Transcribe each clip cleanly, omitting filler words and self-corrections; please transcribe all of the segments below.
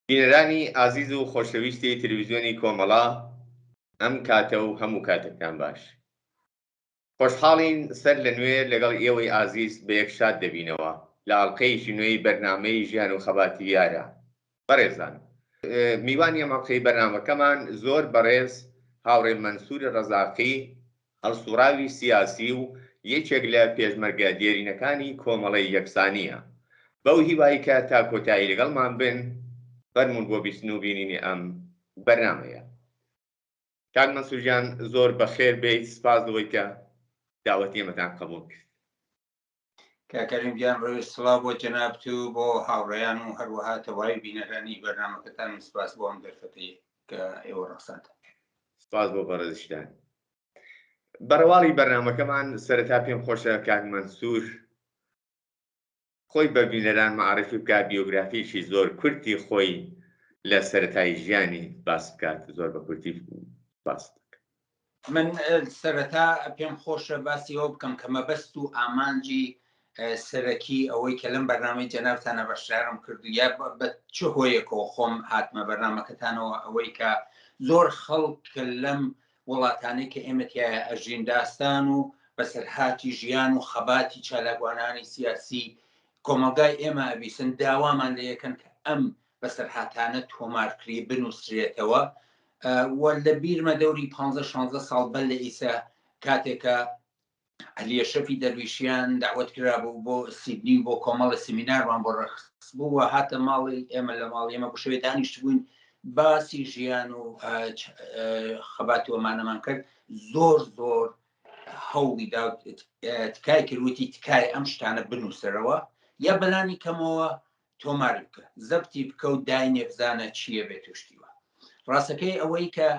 بینەرانی ئازیز و خۆشەویستی تلویزیۆنی کۆمەڵە ئەم کاتە و هەموو کاتێکتان باش. خۆشحاڵین سەر لە نوێ لەگەڵ ئێوەی ئازیز بە یەک شاد دەبینەوە لە ئاڵقەیەکی نوێی بەرنامەی ژیان و خەباتی یارە. بەڕێزان میوانی ئەم ئەڵقەی بەرنامەکەمان زۆر بەڕێز هاوڕێ مەنسوور ڕەزاقی هەڵسوڕاوی سیاسی و یەکێک لە پێشمەرگە دێرینەکانی کۆمەڵەی یەکسانییە. بەو هیوای کە تا کۆتایی لەگەڵمان بن، فەرموون بۆ بیستن و بینینی ئەم بەرنامەیە. کاک مەنسوور گیان زۆر بەخێر بێیت، سپاس لەوەی کە داوەتی ئێمەتان قەبووڵ کرد. کاک کەریم گیان ڕێز سڵاو بۆ جەنابت و بۆ هاوڕێیان و هەروەها تەواوی بینەرانی بەرنامەکەتان و سپاس بۆ ئەم دەرفەتەی کە ئێوە ڕەخساندان. سپاس بۆ بەڕێزیشتان. بەڕەواڵی بەرنامەکەمان سەرەتا پێم خۆشە کاک مەنسوور خۆی بە بینەران مەعرفی بکات، بیۆگرافیی زۆر کورتی خۆی لە سەرەتای ژیانی باس بکات، زۆر بە کورتی باس بکات. من سەرەتا پێم خۆشە باسی ئەوە بکەم کە مەبەست و ئامانجی سەرەکی ئەوەی کە لەم بەرنامەی جەنابتانە بەشدارم کرد و یا بە چ هۆیەکەوە خۆم هاتمە بەرنامەکەتانەوە ئەوەی کە زۆر خەڵک کە لەم وڵاتانەی کە ئێمە تیایا ئەژین داستان و بەسەرهاتی ژیان و خەباتی چالاکوانانی سیاسی کۆمەڵگای ئێمە ئەبیسن داوامان لێ یەکەن کە ئەم بەسەرهاتانە تۆمار کرێ بنووسرێتەوە و لە بیرمە دەوری 15 16 ساڵ بەر لە ئیسە کاتێکە عەلیە شەفی دەرویشیان داوت کرابوو بۆ سیدنی و بۆ کۆمەڵە سیمینارمان بۆ ڕێکخستبوو و هاتە ماڵی ئێمە لە ماڵی ئێمە بۆ شەوێ دانیشتبووین باسی ژیان و خەبات و ئەمانەمان کرد زۆر زۆر هەوڵی دا تکای کرد وتی تکای ئەم شتانە بنووسەرەوە یا بەلانی کەمەوە تۆماری بکە زەبتی بکە و داینێ بزانە چییە بێت توشتیوە ڕاستەکەی ئەوەی کە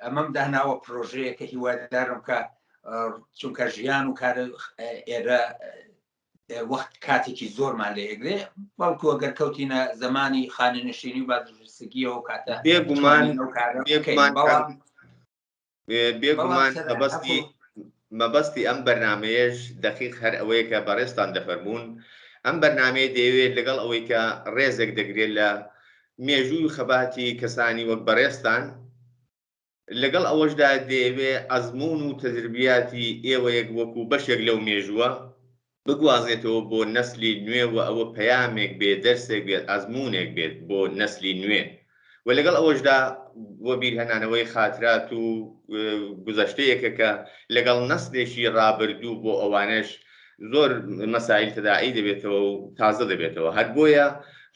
ئەمەم داناوە پرۆژەیە کە هیوادارم کە چونکە ژیان و کار ئێرە وەخت کاتێکی زۆرمان لێ ئەگرێ بەڵکو ئەگەر کەوتینە زمانی خانەنشینی و بازرسگیەوە کاتە بێگومان بەڵام بێگومان مەبەستی مەبەستی ئەم بەرنمەیەش دەقیق هەر ئەوەیە کە بەڕێزتان دەفەرموون ئەم بەرنمەیە دەیەوێت لەگەڵ ئەوەی کە ڕێزێک دەگرێت لە مێژووی خەباتی کەسانی وەک بەڕێزتان، لەگەڵ ئەوەشدا دەیەوێ ئەزموون و تەجربیاتی ئێوەیەک وەکوو بەشێک لەو مێژووە بگوازێتەوە بۆ نەسلی نوێ و ئەوە پەیامێک بێ، دەرسێک بێت، ئەزموونێک بێت بۆ نەسلی نوێ و لەگەڵ ئەوەشدا وەبیرهێنانەوەی خاترات و گوزەشتەیەکە کە لەگەڵ نەسلێکی ڕابردوو بۆ ئەوانەش زۆر مەسایل تەداعی دەبێتەوە و تازە دەبێتەوە. هەر بۆیە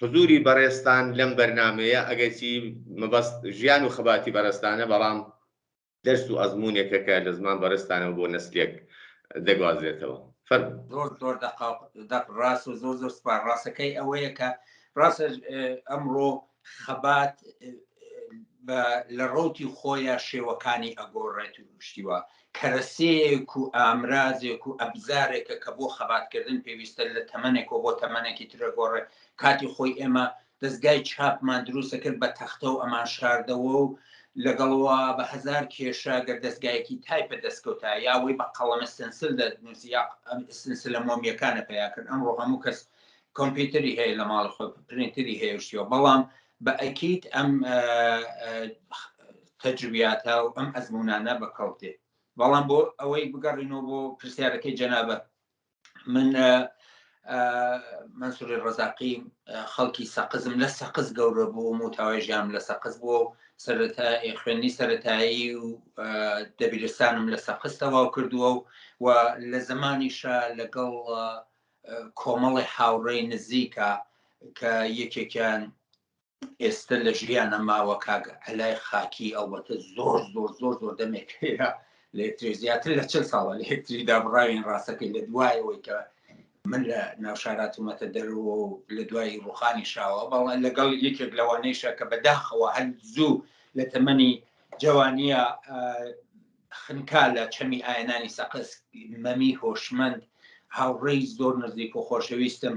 حزووری بەڕێزتان لەم بەرنامەیە ئەگەرچی مەبەست ژیان و خەباتی بەڕێزتانە بەڵام دەرس و ئەزموونێکە کە لە زمان بەڕێزتانەوە بۆ نەسلێک دەگوازرێتەوە. فەرموو. زۆر زۆر دەق ڕاست و زۆر زۆر سپاس. ڕاستەکەی ئەوەیە کە ڕاستە ئەمڕۆ خەبات لە ڕەوتی خۆیان شێوەکانی ئەگۆڕێت و شتیوە کەرەسەیەک و ئامرازێک و ئەبزارێکە کە بۆ خەباتکردن پێویستە لە تەمەنێکەوە بۆ تەمەنێکی ترە گۆڕێ کاتی خۆی ئێمە دەستگای چاپمان دروستە کرد بە تەختە و ئەمان شاردەوە و لەگەڵەوە بە هەزار کێشە گەر دەستگایەکی تایپە دەستکەوتە یاوەی بە قەڵەمە ستەنسل دەنووسی یا ستەنسلە مۆمیەکانە پەیا کرد ئەمڕۆ هەموو کەس کۆمپیوتەری هەیە لە ماڵی خۆی پرینتەری هەیە و شتیوە بەڵام بە ئەکید ئەم تەجروبیاتە و ئەم ئەزمونانە بە کەڵک دێ بەڵام بۆ ئەوەی بگەڕینەوە بۆ پرسیارەکەی جەنابە من مەنسوری ڕەزاقی خەڵکی سەقزم لە سەقز گەورە بووم و تاوای ژیانم لە سەقز بووە و سەرەتا خوێندنی سەرەتایی و دەبیرستانم لە سەقز تەواو کردووە و و لە زمانیشا لەگەڵ کۆمەڵی هاوڕێی نزیکە کە یەکێکیان ئێستە لە ژیانە ماوە کاک عەلای خاکی ئەڵبەتە زۆر زۆر زۆر زۆر دەمێک هەیە لە یەکتری زیاتر لە چل ساڵە لە یەکتری دابڕاوین ڕاستەکەی لە دوایەوەی کە من لە ناوشاراتومەتە دەرەوە و لە دوای ڕوخانی شاوە بەڵام لەگەڵ یەکێک لەوانەیشە کە بەداخەوە هەر زوو لە تەمەنی جوانیە خنکا لە چەمی ئاینانی سەقز مەمی هۆشمەند هاوڕێی زۆر نزیک و خۆشەویستم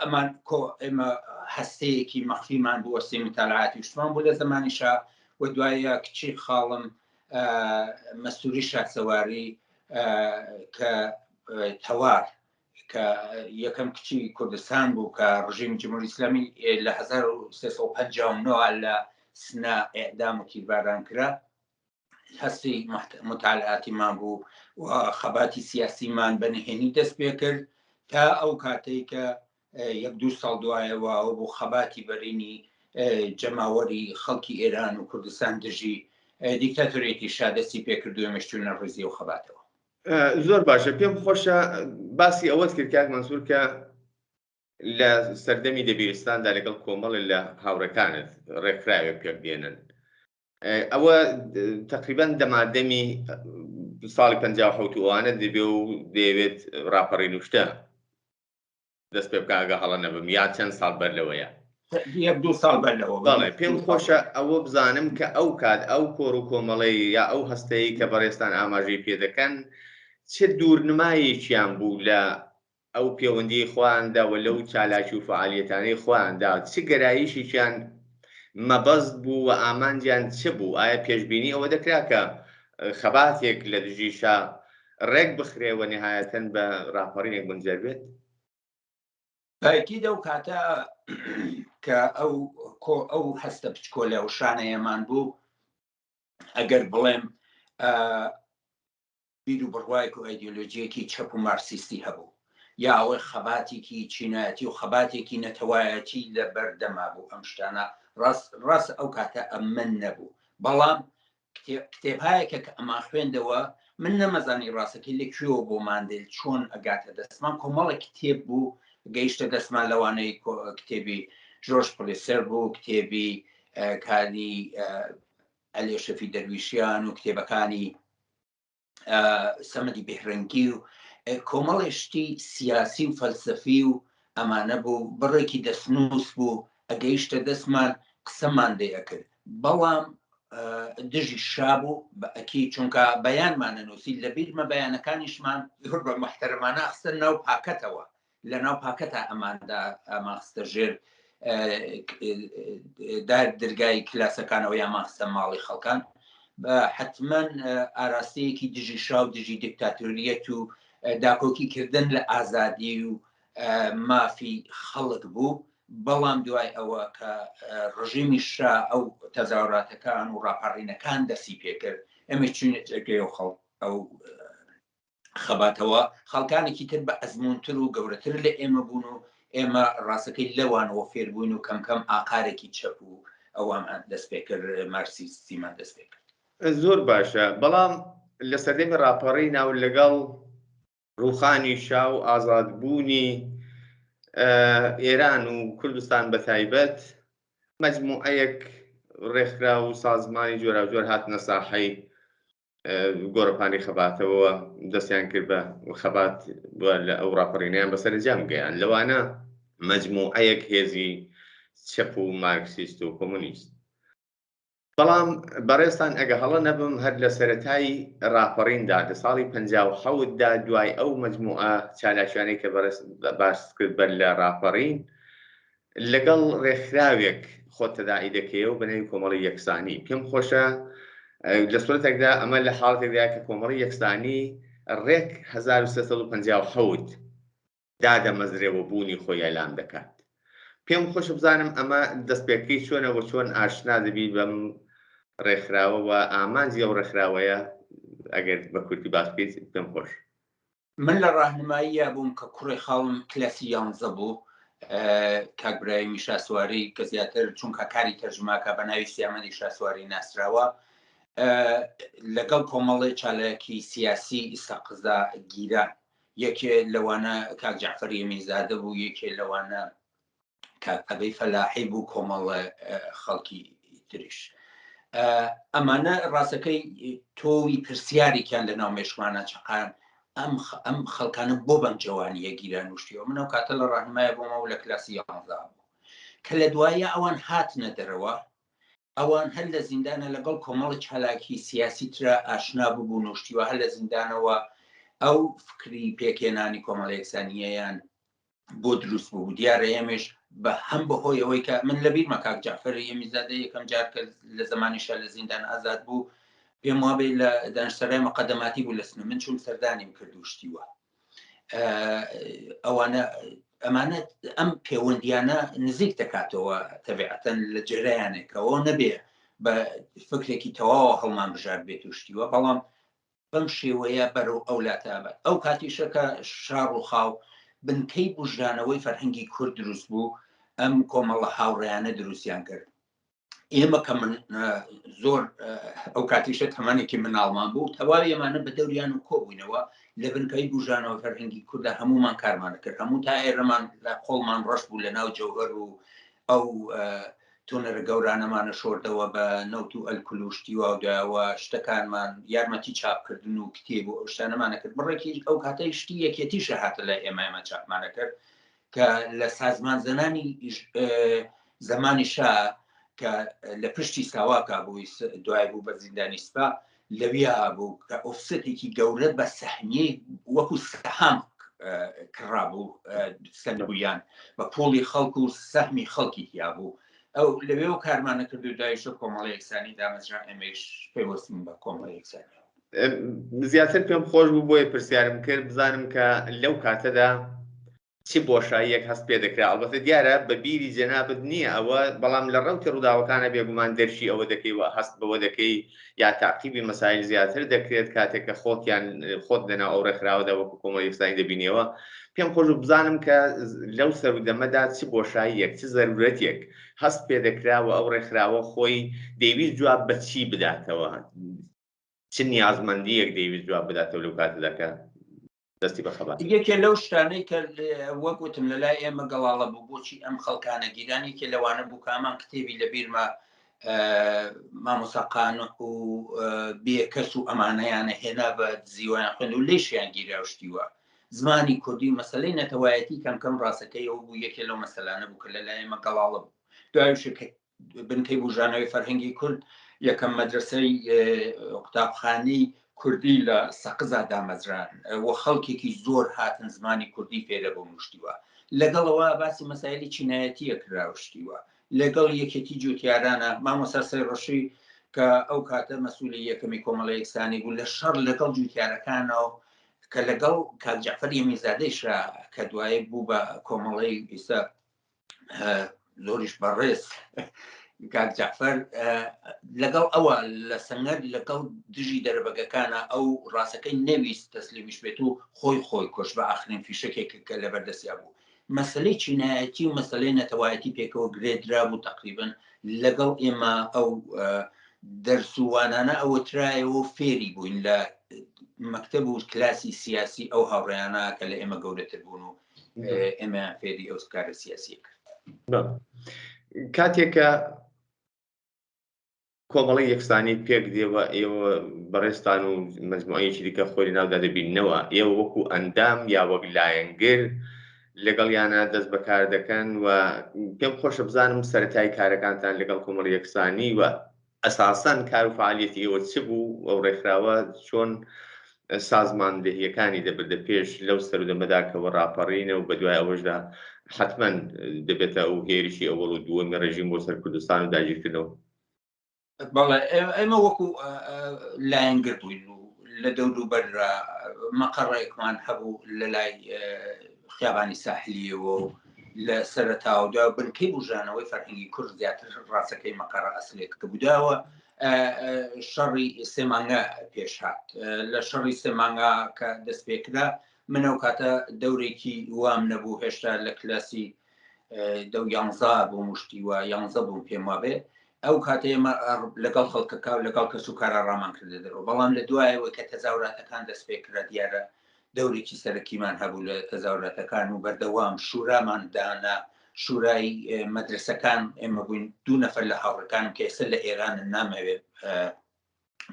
ئەمان کۆ ئێمە هەستەیەکی مەخفیمان بوو وەستی متالعاتی شتمان بوو لە زمانی شا و دوایە کچی خاڵم مەستوری شاسەواری کە تەوار. کە یەکەم کچی کوردستان بوو کە ڕژیمی جمهوری ئیسلامی لە 1359 لە سنە ئێعدام و تیرباران کرا هەستی متالعاتیمان بوو و خەباتی سیاسیمان بە نهێنی دەست پێ کرد تا ئەو کاتەی کە یەک دوو ساڵ دوایەوە ئەو بۆ خەباتی بەرینی جەماوەری خەڵکی ئێران و کوردستان دژی دیکتاتۆریەتی شا دەستی پێکردو ئێمەش چوونە ڕیزی و خەباتەوە. زۆر باشە پێم خۆشە باسی ئەوەت کرد کاک مەنسوور کە لە سەردەمی دەبیرستاندا لەگەڵ کۆمەڵێ لە هاوڕێکانت ڕێکخراوێک پێک دێنن ئەوە تقریبان دەمادەمی ساڵی 57 ئەوانە دەبێ و دەیەوێت ڕاپەڕین و شتە دەست پێ بکە ئەگە هەڵە نەبم یا چەند ساڵ بەر لەوەیە یەک دوو ساڵ بەر لەوە بەڵێ پێم خۆشە ئەوە بزانم کە ئەو کات ئەو کۆڕ و کۆمەڵەی یا ئەو هەستەی کە بەڕێزتان ئاماژەی پێ دەکەن چ دوورنمایەکیان بوو لە ئەو پێوەندیی خۆیاندا و لەو چالاکی و فەعالیەتانەی خۆیاندا چ گەرایشێکیان مەبەست بوو و ئامانجیان چ بوو؟ ئایا پێشبینی ئەوە دەکرا کە خەباتێک لە دژی شا ڕێک بخرێ و نهایەتەن بە ڕاپەڕینێک مونجەر بێت؟ تاکید ئەو کاتە کە ئەو کۆ ئەو هەستە بچکۆلە و شانەیەمان بوو ئەگەر بڵێم بیر و بڕوایەک و ئایدیۆلۆجیەکی چەپ و مارکسیستی هەبوو یا ئەوەی خەباتێکی چینایەتی و خەباتێکی نەتەوایەتی لە بەردەما بوو ئەم شتانە ڕاست ڕاست ئەو کاتە ئەمن نەبوو بەڵام کتێبهایەکە کە ئەمان خوێندەوە من نەمەزانی ڕاستەکەی لە کوێوە بۆمان دێت چۆن ئەگاتە دەستمان کۆمەڵە کتێب بوو گەیشتە دەستمان لەوانەیە کتێبی ژۆرژ پلیسەر بوو کتێبی کاری ئەلێشەفی دەرویشیان و کتێبەکانی سەمەدی بێهرەنگی و کۆمەڵی شتی سیاسی و فەلسەفی و ئەمانە بوو بڕێکی دەستنووس بوو ئەگەیشتە دەستمان قسەمان لێ ئەکرد بەڵام دژی شا بوو بە ئەکی چونکە بەیانمانە نووسی لە بیرمە بەیانەکانیشمان زۆر بە محتەرمانە خستە ناو پاکەتەوە لە ناو پاکەتا ئەماندا ئەمان خستە ژێر دار درگای کلاسەکانەوە یامان خستە ماڵی خەڵکان حتمما ئاراستەیەکی دژی شا و دژی دیکتاتۆریەت و داکۆکی کردن لە ئازادی و مافی خەڵک بوو بەڵام دوای ئەوە کە ڕژیمی شا ئەو تەزاوراتەکان و ڕاپەڕینەکان دەستی پێکرد ئەمە چوینە جێگەی و خەڵک ئەو خەباتەوە خەڵکانێکی تر بە ئەزمونتر و گەورەتر لە ئێمە بوون و ئێمە ڕاستەکەی لەوانەوە فێربووین و کەم کەم ئاقارێکی چەپ و ئەوەمان دەست پێکرد مارکسیستیمان دەست پێکرد. زۆر باشە بەڵام لە سەردەمی ڕاپەڕینا و لەگەڵ ڕووخانی شا و ئازادبوونی ئێران و کوردستان بە تایبەت مەجموعەیەک ڕێکخراو و سازمانی جۆراوجۆر هاتنە ساحەی گۆڕەپانی خەباتەوە دەستیان کرد بە خەبات لە ئەو ڕاپەڕینیان بە سەرنجام گەیان لەوانە مەجموعەیەک هێزی چەپ و مارکسیست و کۆمۆنیست بەڵام بەڕێزتان ئەگە هەڵە نەبم هەر لە سەرەتای ڕاپەڕیندا لە ساڵی 57 دا دوای ئەو مەجموعە چالاکیانەی کە بەڕێز باست کرد بەر لە ڕاپەڕین لەگەڵ ڕێکخراوێک خۆت تەداعی دەکەیەوە بە ناوی کۆمەڵی یەکسانی پێم خۆشە لە سوورەتێکدا ئەمە لە حاڵەتێکدا کە کۆمەڵی یەکسانی ڕێک 1357 دادەمەزرێ و بوونی خۆی ئیعلام دەکات. پێم خۆشە بزانم ئەمە دەستپێکەکەی چۆنە و چۆن ئاشنا دەبی بەم ڕێکخراوە و ئامانجی ئەو ڕێکخراوەیە ئەگەر بە کورتی باس بکەیت پێم خۆش. من لە ڕاهنماییە بووم کە کوڕی خاڵم کلاسی یانزە بوو کاک برایمی شاسواری کە زیاتر چونکە کاری تەرجماکە بە ناوی سیامەندی شاسواری ناسراوە لەگەڵ کۆمەڵی چالاکی سیاسی سەقزدا گیران یەکێ لەوانە کاک جەعفەری ئەمینزادە بوو، یەکێ لەوانە کاک عەبەی فەلاحی بوو، کۆمەڵە خەڵکی تریش. ئەمانە ڕاستەکەی تۆوی پرسیارێکیان لە ناو مێشکمانە چەقان ئەم ئەم خەڵکانە بۆ بەم جوانیە گیران وشتیەوە من ئەو کاتە لە ڕاهنمایە بۆمەوە لە کلاسی یانزا بوو کە لە دوایە ئەوان هاتنە دەرەوە ئەوان هەر لە زیندانە لەگەڵ کۆمەڵی چالاکی سیاسی ترا ئاشنا ببوون و شتیوە هەر لە زیندانەوە ئەو فکری پێکهێنانی کۆمەڵی یەکسانییەیان بۆ دروست بوو دیارە ئێمەش بە هەم بەهۆی ئەوەی کە من لەبیرمە کاک جەعفەری ئەمیزادە یەکەم جار کە لە زمانی شا لە زیندان ئازاد بوو پێم وابێ لە دانشسەرای مقدماتی بوو لە سنە من چووم سەردانیم کرد و شتیوە. ئەوانە ئەمانە ئەم پەیوەندیانە نزیک دەکاتەوە تەبیعەتەن لە جێرەیانێکەوە نەبێ بە فکرێکی تەواوە هەڵمان بژار بێت و شتیوە بەڵام بەم شێوەیە بەرەو ئەو لاتابات ئەو کاتیشە کە شار و خاو بنکەی بژانەوەی فەرهەنگی کورد دروست بوو ئەم کۆمەڵە هاوڕێیانە دروستیان کرد ئێمە کە من زۆر ئەو کاتیشە تەمانێکی مناڵمان بوو تەواوی ئەمانە بە دەوریان و کۆبووینەوە لە بنکەی بژانەوە فەرهەنگی کووردا هەمومان کارمانە کرد هەموو تا ئێرەمان لە قۆڵمان ڕەش بوو لە ناو جەوهەر و ئەو تونەرە گەورانەمانە شۆردەوە بە نەوت و ئەلکول و شتی وا و داوە شتەکانمان یارمەتی چاپکردن و کتێب و ئەو شتانەمانە کرد بڕێکی ئەو کاتەی شتی یەکێتیشە هاتە لای ئێمە ئێمە چاپمانە کرد کە لە سازمان زەنانی زمانی شا کە لە پشتی ساواکا بووی دوای بوو بە زیندانی سپا لەویا بوو کە ئۆفسێتێکی گەورە بە سەهمیەی وەکو سەهام کڕابوو سەندبوویان بە پوڵی خەڵک و سەهمی خەڵکی تیا بوو ئەو لەوێ و کارمانە کرد و دایشە کۆمەڵی یەکسانی دامەزرا ئێمەیش پەیوەستین بە کۆمەڵی یەکسانی. زیاتر پێم خۆش بوو بۆیە پرسیارم کرد بزانم کە لەو کاتەدا چ بۆشاییەک هەست پێ دەکرا؟ ئەڵبەتە دیارە بە بیری جەنابت نییە ئەوە، بەڵام لە ڕەوتی ڕووداوەکانە بێگومان دەرکی ئەوە دەکەی و هەست بەوە دەکەی یا تەعقیبی مەسایل زیاتر دەکرێت کاتێک کە خۆتیان خۆت لەناو ئەو ڕێکخراوەدا وەکو کۆمەڵی یەکسانی دەبینیەوە. پێم خۆش بوو بزانم کە لەو سەرودەمەدا چ بۆشاییەک، چ زەرورەتێک هەست پێ دەکرا و ئەو ڕێکخراوە خۆی دەیویست جواب بە چی بداتەوە؟ چ نیازمەندییەک دەیویست جواب بداتەوە لەو کاتەدا کە دەستی بە خەبات. یەکێ لەو شتانەی کە وەک وتم لە لای ئێمە گەڵاڵە بوو بۆچی ئەم خەڵکانە گیران یەکێ لەوانە بوو کامان کتێبی لە بیرمە مامۆسا قانع و بێکەس و ئەمانەیانە هێنا بە دزیوەیان خوێند و لێشیان گیرا و شتیوە زمانی کوردی و مەسلەی نەتەوایەتی کەم کەم ڕاستەکەی ئەو بوو یەکێ لەو مەسەلانە بوو کە لە لای ئێمە گەڵاڵە بوو دوایشە کە بنکەی بوژانەوەی فەرهەنگی کورد یەکەم مەدرسەی قوتابخانەی کوردی لە سەقزا دامەزران و خەڵکێکی زۆر هاتن زمانی کوردی فێرە بوون و شتیوە لەگەڵەوە باسی مەسایلی چینایەتیە کرا و شتیوە لەگەڵ یەکێتی جوتیارانە مامۆستا سەیڕەشی کە ئەو کاتە مەسوولی یەکەمی کۆمەڵە یەکسانی بوو لە شەڕ لەگەڵ جوتیارەکانەوە کە لەگەڵ کاک جەعفەر یەمینزادەیشا کە دوایی بوو بە کۆمەڵەی ئیستا زۆریش بەڕێز کاک جەعفەر لەگەڵ ئەوە لە سەنگەر لەگەڵ دژی دەربەگەکانە ئەو ڕاستەکەی نەویست تەسلیمیش بێت و خۆی خۆی کۆش بە ئاخرین فیشەکێک کە لەبەر دەستیا بوو مەسلەی چینایەتی و مەسلەی نەتەوایەتی پێکەوە گرێدرا بوو تقریبن لەگەڵ ئێمە ئەو دەرسوانانە ئەوە ترایەوە فێری بووین لە مەکتب و کلاسی سیاسی ئەو هاوڕێیانە کە لە ئێمە گەورەتر بوون و ئێمە فێری ئەو کارە سیاسیە کرد. کاتێک کە کۆمەڵی یەکسانی پێک دێوە ئێوە بەڕێزتان و مەجموعەیەکی دیکە خۆی لەناودا دەبیننەوە ئێوە وەکو ئەندام یا وەک لایەنگر لەگەڵیانە دەست بەکار دەکەن و پێم خۆشە بزانم سەتای کارەکانتان لەگەڵ کۆمەڵی یەکسانی و ئەساسەن کار و فعالیەتی ئێوە چ بوو ئەو ڕێکخراوە چۆن سازماندەهیەکانی دەبردە پێش لەو سەرودەمەدا کە وە ڕاپەڕینە و بەدوای ئەوەشدا حتمما دەبێتە ئەو هێرشی ئەوەڵ و دووەمی ڕێژیم بۆ سەر کوردستان و داگیرکردنەوە. بەڵێ ئێمە وەکو لایەنگر بووین و لە دەوروبەر مەقەڕێکمان هەبوو لە لای خیابانی ساحلیەوە و لە سەرەتاودا بنکەی بژانەوەی فەرهەنگی کورد زیاتر ڕاستەکەی مەقەڕە ئەسلێک کە بوداوە شەڕی سێمانگە پێش هات لە شەڕی سێمانگا کە دەست پێکرا من ئەو کاتە دەورێکی وام نەبوو هێشتا لە کلاسی دە یانزا بوو مشتی وە یانزە بووم پێم وابێ ئەو کاتە ئێمە لەگەڵ خەڵکەکە و لەگەڵ کەس و کارا ڕامان کردە دەرەوە بەڵام لە دوایەوە کە تەزاوراتەکان دەست پێکرا دیارە دەورێکی سەرەکیمان هەبوو لە تەزاوراتەکان و بەردەوام شورامان دانا شورای مەدرسەکان ئێمە بووین دوو نەفەر لە هاوڕەکانم کە ئێستا لە ئێران نامەوێت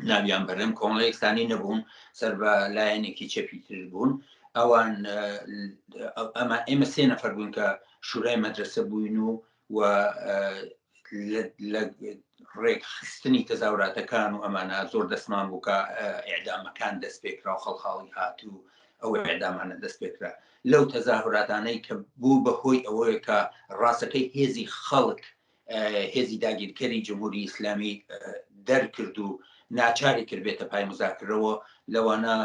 ناویان بەرم کۆمەڵی یەکسانی نەبوون سەر بە لایەنێکی چەپی تر بوون ئەوان ئەمە ئێمە سێ نەفەر بوون کە شورای مەدرسە بووین و و لە ڕێکخستنی تەزاوراتەکان و ئەمانە زۆر دەستمان بوو کە ئەعدامەکان دەست پێکرا و خەڵخاڵی هات و ئەو ئەعدامانە دەست پێکرا لەو تەزاهوراتانەی کە بوو بە هۆی ئەوەیە کە ڕاستەکەی هێزی خەڵک هێزی داگیرکەری جمهوری ئیسلامی دەرکرد و ناچاری کرد بێتە پای مزاکرەوە لەوانە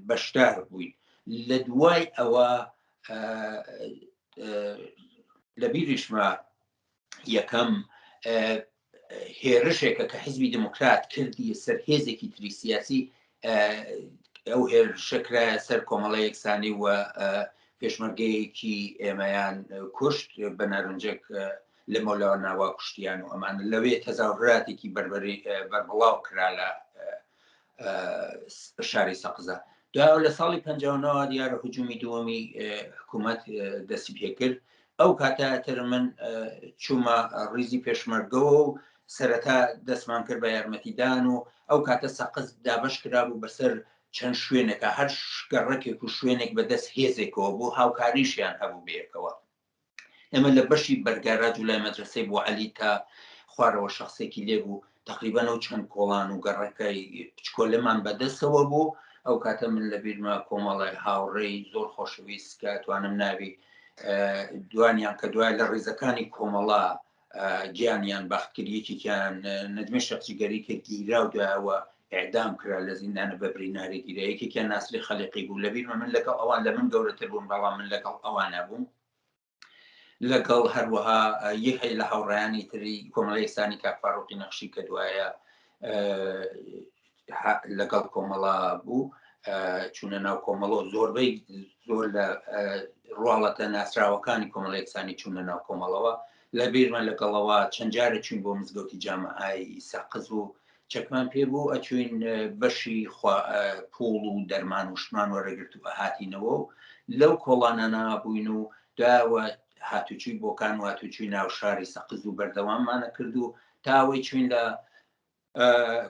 بەشدار بووین. لە دوای ئەوە لە بیریشمە یەکەم هێرشێکە کە حزبی دموکرات کردی سەر هێزێکی تری سیاسی ئەو هێرشە کرایە سەر کۆمەڵە یەکسانی و پێشمەرگەیەکی ئێمەیان کوشت بە نارنجێک لە مۆلاوە ناوا کوشتیان و ئەمان لەوێ تەزاهوراتێکی بەربەری بەربڵاو کرا لە شاری سەقزە. دوایەوە لە ساڵی 59 دیارە هجومی دووەمی حکوومەت دەستی پێکرد ئەو کاتە تر من چوومە ڕیزی پێشمەرگەوە و سەرەتا دەستمان کرد بە یارمەتیدان و ئەو کاتە سەقز دابەش کرابوو بەسەر چەند شوێنێکە هەر گەڕەکێک و شوێنێک بەدەست هێزێکەوە بۆ هاوکاریشیان هەبوو بەیەکەوە. ئێمە لە بەشی بەرگاراج و لای مەدرەسەی بۆ عەلی تا خوارەوە شخصێکی لێ بوو تقریبا ئەو چەند کۆڵان و گەڕەکەی پچکۆلەمان بەدەستەوە بوو ئەو کاتە من لە بیرمە کۆمەڵی هاوڕێی زۆر خۆشەویست کە توانم ناوی دوانیان کە دوای لە ڕیزەکانی کۆمەڵە گیانیان بەخت کرد یەکێکیان نەجمی شەخسیگەری کە گیرا و دوایەوە ئەعدام کرا لە زیندانە بە بریناری گیرا یەکێکیان ناسری خەلیقی بوو لەبیرمە من لەگەڵ ئەوان لە من گەورەتر بوون بەڵام من لەگەڵ ئەوانە بووم لەگەڵ هەروەها یەکێک لە هاوڕیانی تری کۆمەڵی یەکسانی کاک فاروقی نەخشی کە دوایە لەگەڵ کۆمەڵا بوو چوونە ناو کۆمەڵۆ زۆربەی زۆر لە ڕواڵەتە ناسراوەکانی کۆمەڵی یەکسانی چوونە ناو کۆمەڵەوە لە بیرمە لەگەڵەوە چەند جارە چوین بۆ مزگەوتی جامعای سەقز و چەکمان پێ بوو ئەچوین بەشی پوڵ و دەرمان و شتمان وەرەگرت و ئەهاتینەوە و لەو کۆڵانانە بووین و دوایەوە هاتوچوی بۆکان و هاتوچوی ناو شاری سەقز و بەردەواممانە کرد و تا ئەوەی چوین لە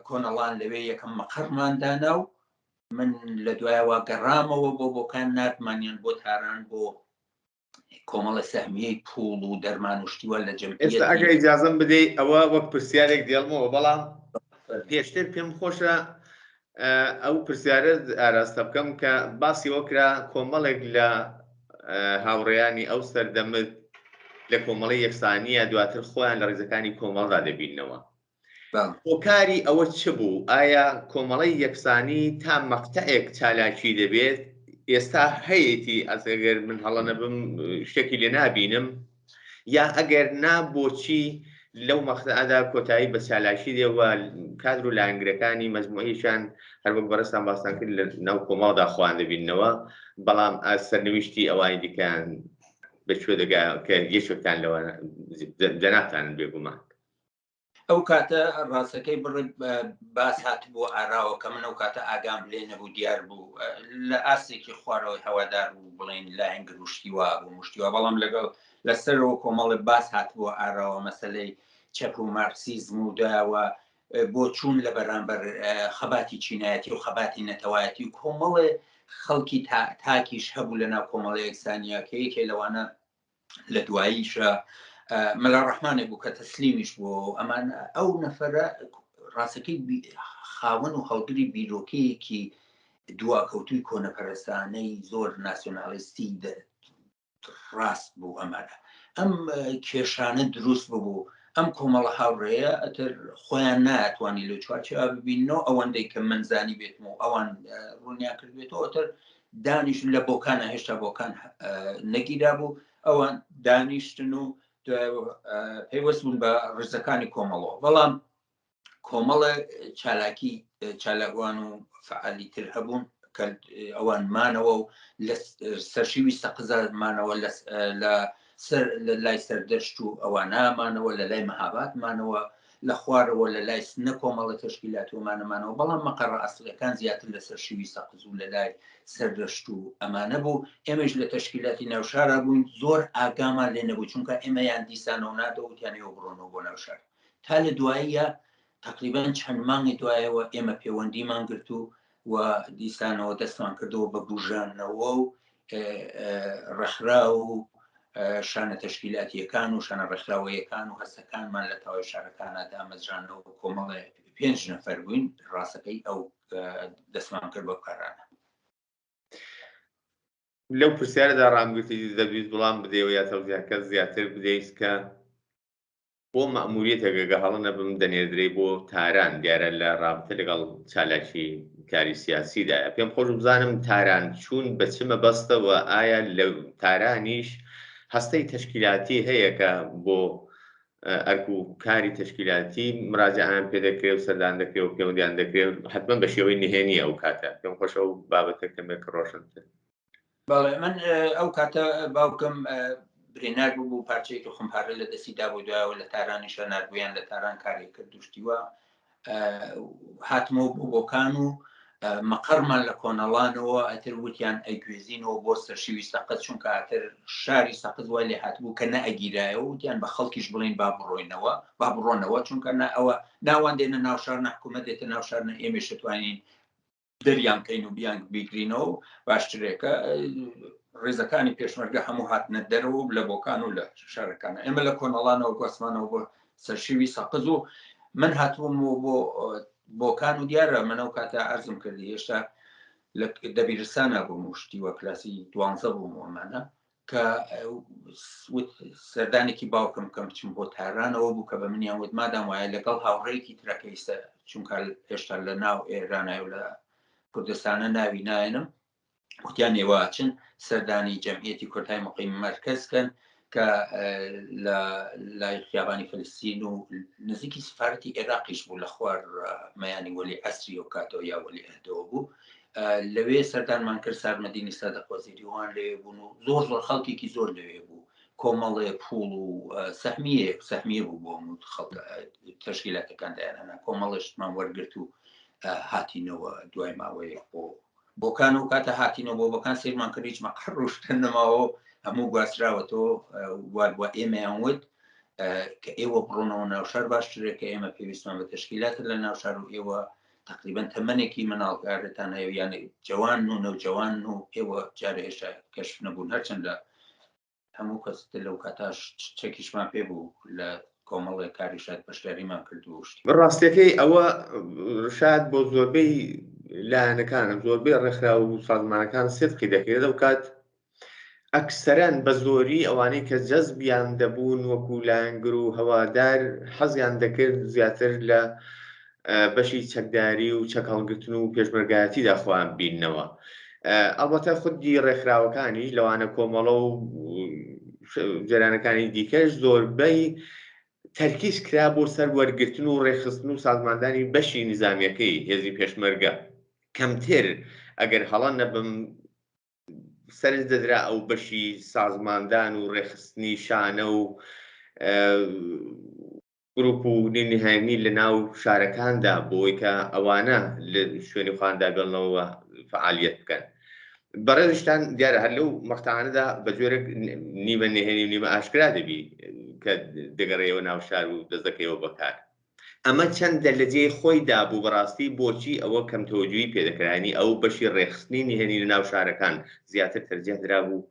کۆنەڵان لەوێ یەکەم مەقەڕمان دانا و من لە دوایەوە گەڕامەوە بۆ بۆکان ناردمانیان بۆ تاران بۆ کۆمەڵە سەهمیەی پوڵ و دەرمان و شتیوە لە جەمعیەتی ئێستا ئەگەر ئیجازەم بدەی ئەوە وەک پرسیارێک دێڵمەوە بەڵام پێشتر پێم خۆشە ئەو پرسیارە ئاراستە بکەم کە باسی ئەوە کرا کۆمەڵێک لە هاوڕێیانی ئەو سەردەمت لە کۆمەڵی یەکسانیە دواتر خۆیان لە ڕیزەکانی کۆمەڵدا دەبیننەوە هۆکاری ئەوە چ بوو؟ ئایا کۆمەڵەی یەکسانی تا مەقتەعێک چالاکی دەبێت؟ ئێستا هەیەتی ئەگەر من هەڵە نەبم شتێکی لێ نابینم یا ئەگەر نا بۆچی لەو مەقتەعەدا کۆتایی بە چالاکی دێ و کادر و لایەنگرەکانی مەجموعیشان هەر وەک بەڕێزتان باستان کرد لە ناو کۆمەڵدا خۆیان دەبیننەوە بەڵام سەرنویشتی ئەوانی دیکەیان بە کوێ دەگا کە یەکێکتان لەوانە جەنابتانن بێگومان. ئەو کاتە ڕاستەکەی بڕێک باس هاتبوو ئاراوە کە من ئەو کاتە ئاگام لێ نەبوو دیار بوو لە ئاستێکی خوارەوەی هەوادار بوو بڵین لایەنگر و شتی وا بوو مشتیوە بەڵام لەگەڵ لەسەرەوە کۆمەڵێ باس هاتبووە ئاراوە مەسلەی چەپ و مارکسیزم و داوە بۆ چوون لە بەرامبەر خەباتی چینایەتی و خەباتی نەتەوایەتی و کۆمەڵێ خەڵکی تاکیش هەبوو لە ناو کۆمەڵی یەکسانیە کە یەکێ لەوانە لە دواییشە مەلا ڕەحمانێک بوو کە تەسلیمیش بوو ئەمان ئەو نەفەرە ڕاستەکەی خاوەن و هەڵگری بیرۆکەیەکی دواکەوتوی کۆنەپەرستانەی زۆر ناسیۆنالیستی ڕاست بوو ئەمانە ئەم کێشانە دروست ببوو ئەم کۆمەڵە هاوڕێیە ئەتر خۆیان ناتوانانی لە چوارچێوە ببینەوە ئەوەندەی کە من زانی بێتم و ئەوان ڕوونیان کردبێتەوە ئەتر دانیشتن لە بۆکانە هێشتا بۆکان نەگیرا بوو ئەوان دانیشتن و پەیوەست بوون بە ڕزەکانی کۆمەڵەوە بەڵام کۆمەڵە چالاکی چالاکوان و فعالی تر هەبوون کە ئەوان مانەوە و لە سەرشیوی سەقزا مانەوە لە سەر لە لای سەردەشت و ئەوانە مانەوە لە لای مەهاباد مانەوە لە خوارەوە لە لای سنە کۆمەڵە تەشکیلات و ئەمانە مانەوە بەڵام مەقەڕە ئەسڵیەکان زیاتر لەسەر شیوی سەقز و لە لای سەردەشت و ئەمانە بوو ئێمەش لە تەشکیلاتی ناوشارا بووین زۆر ئاگامان لێ نەبوو چونکە ئێمەیان دیسانەوە نادەوە وتیان ئێوە بڕۆنەوە بۆ ناوشار تا لە دواییە تقریبا چەند مانگی دوایەوە ئێمە پەیوەندیمان گرت و و دیسانەوە دەستمان کردەوە بە بژانەوە و ڕێکخراو و شانە تەشکیلاتیەکان و شانە ڕێکخراوەیەکان و هەستەکانمان لە تەواوی شارەکانە دامەزرانەوە کۆمەڵێ پێنج نەفەر بووین ڕاستەکەی ئەو دەستمان کرد بە کارانە. لەو پرسیارەدا ڕامگرتی دەبیست وڵام بدەیەوە یا تەوزیحەکە زیاتر بدەیت کە. بۆ مەئموریەتێک گەر هەڵە نەبم دەنێردرێی بۆ تاران، دیارە لە ڕابتە لەگەڵ چالاکی کاری سیاسیدایە. پێم خۆش بوو بزانم تاران چوون بە چ مەبەستە و ئایا لە تارانیش هەستەی تەشکیلاتی هەیە کە بۆ ئەرک و کاری تەشکیلاتی مراجعەیان پێ دەکرێ و سەردان دەکرێ و پەیوەندیان دەکرێ حتمما بە شێوەی نهێنی ئەو کاتە. پێم خۆشە ئەو بابەتە کەمێک ڕۆشنتر. بەڵێ من ئەو کاتە باوکم برینار بوو بوو پارچەیەکی خمپارە لە دەستی دابوو دوایەوە لە تارانیشە نردبوویان لە تاران کاری کرد دوشتیوە هاتمەوە بۆ بۆکان و مەقەرمان لە کۆنەڵانەوە ئەتر وتیان ئەگوێزینەوە بۆ سەرشیوی سەقز چونکە ئەتر شاری سەقز وای لێ هاتبوو کە نەئەگیرایەوە وتیان بە خەڵکیش بڵین با بڕۆینەوە با بڕۆنەوە چونکە نە ئەوە ناوان دێنە ناو شار نە حکوومەت دێتە ناو شار نە ئێمەش دەتوانین دەریان کەین و بیان بیگرینەوە باشترێکە ڕێزەکانی پێشمەرگە هەموو هاتنە دەرەوە و لە بۆکان و لە شارەکانە ئێمە لە کۆنەڵانەوە گواستمانەوە بۆ سەرشیوی سەقز و من هاتبووم بۆ بۆکان و دیارە من ئەو کاتە ئەرزم کردی هێشتا لە دەبیرستانە بووم و شتی وە کلاسی دوانزە بووم ئەمانە کە سەردانێکی باوکم بکەم بچم بۆ تارانەوە بوو کە بە منیان وت مادام وایە لەگەڵ هاوڕێیەکی ترەکە ئیستا چونکە هێشتا لە ناو ئێرانای و لە کوردستانە ناوی نایەنم وتیان ئێوە چن سەردانی جەمعیەتی کوردهای مقیم مەرکەز کەن کە لە لای خیابانی فلستین و نزیکی سفارەتی عێراقیش بوو لە خوار مەیانی وەلی ئەسری و کاتەوە یا وەلی ئەهدەوە بوو لەوێ سەردانمان کرد سارمەدینی سادق وەزیری وان لەوێ بوون و زۆر زۆر خەڵکێکی زۆر لەوێ بوو کۆمەڵێ پوڵ و سەهمیەک سەهمیە بوو بۆ خەڵک تەشکیلاتەکان دایاننا کۆمەڵێشتمان وەرگرت و هاتینەوە دوای ماوەیەک بۆ بۆکان و کاتە هاتینەوە بۆ بۆکان سیرمان کرد هیچ مەقەڕ ڕوشتە نەماوە هەموو گواستراوەتەوە وە ئێمەیان وت کە ئێوە بڕۆنەوە ناوشار باشترێک کە ئێمە پێویستمان بە تەشکیلاتە لە ناوشار و ئێوە تقریبا تەمەنێکی مناڵکارتان هەیە یان جوان و نەوجوان و ئێوە جارێ هێشتا کەشف نەبوون هەرچەندە هەموو کەس لەو کاتاش چەکیشمان پێ بوو لە کۆمەڵێک کاری شاید بەشداریمان کردو شتی ڕاستیەکەی ئەوە شاید بۆ زۆربەی لایەنەکان زۆربەی ڕێکخراو و سازمانەکان سدقی دەکرێت ئەو کات ئەکسەرەن بە زۆری ئەوانەی کە جەزبیان دەبوون وەکو لایەنگر و هەوادار حەزیان دەکرد زیاتر لە بەشی چەکداری و چەک هەڵگرتن و پێشمەرگایەتیدا خۆیان بیننەوە. ئەڵبەتە خودی ڕێکخراوەکانیش لەوانە کۆمەڵە و جەرانەکانی دیکەش زۆربەی تەرکیز کرا بۆ سەر وەرگرتن و ڕێکخستن و سازماندانی بەشی نیزامیەکەی هێزی پێشمەرگە کەمتر ئەگەر هەڵە نەبم سەرنج دەدرا ئەو بەشی سازماندان و ڕێکخستنی شانە و گروپ و نهێنی لە ناو شارەکاندا بۆی کە ئەوانە لە شوێنی خۆیاندا بێڵنەوە فعالیت بکەن. بەڕێزیشتان دیارە هەر لەو مەقتەعانەدا بە جۆرێک نیمە نهێنی و نیمە ئاشکرا دەبی کە دەگەڕێیەوە ناو شار و دەست دەکەیەوە بە کار. ئەمە چەندە لە جێی خۆی دابوو بەڕاستی بۆچی ئەوە کەم تەوەجوهی پێ دەکرا یانی ئەو بەشی ڕێکخستنی نهێنی لە ناو شارەکان زیاتر تەرجیح درابوو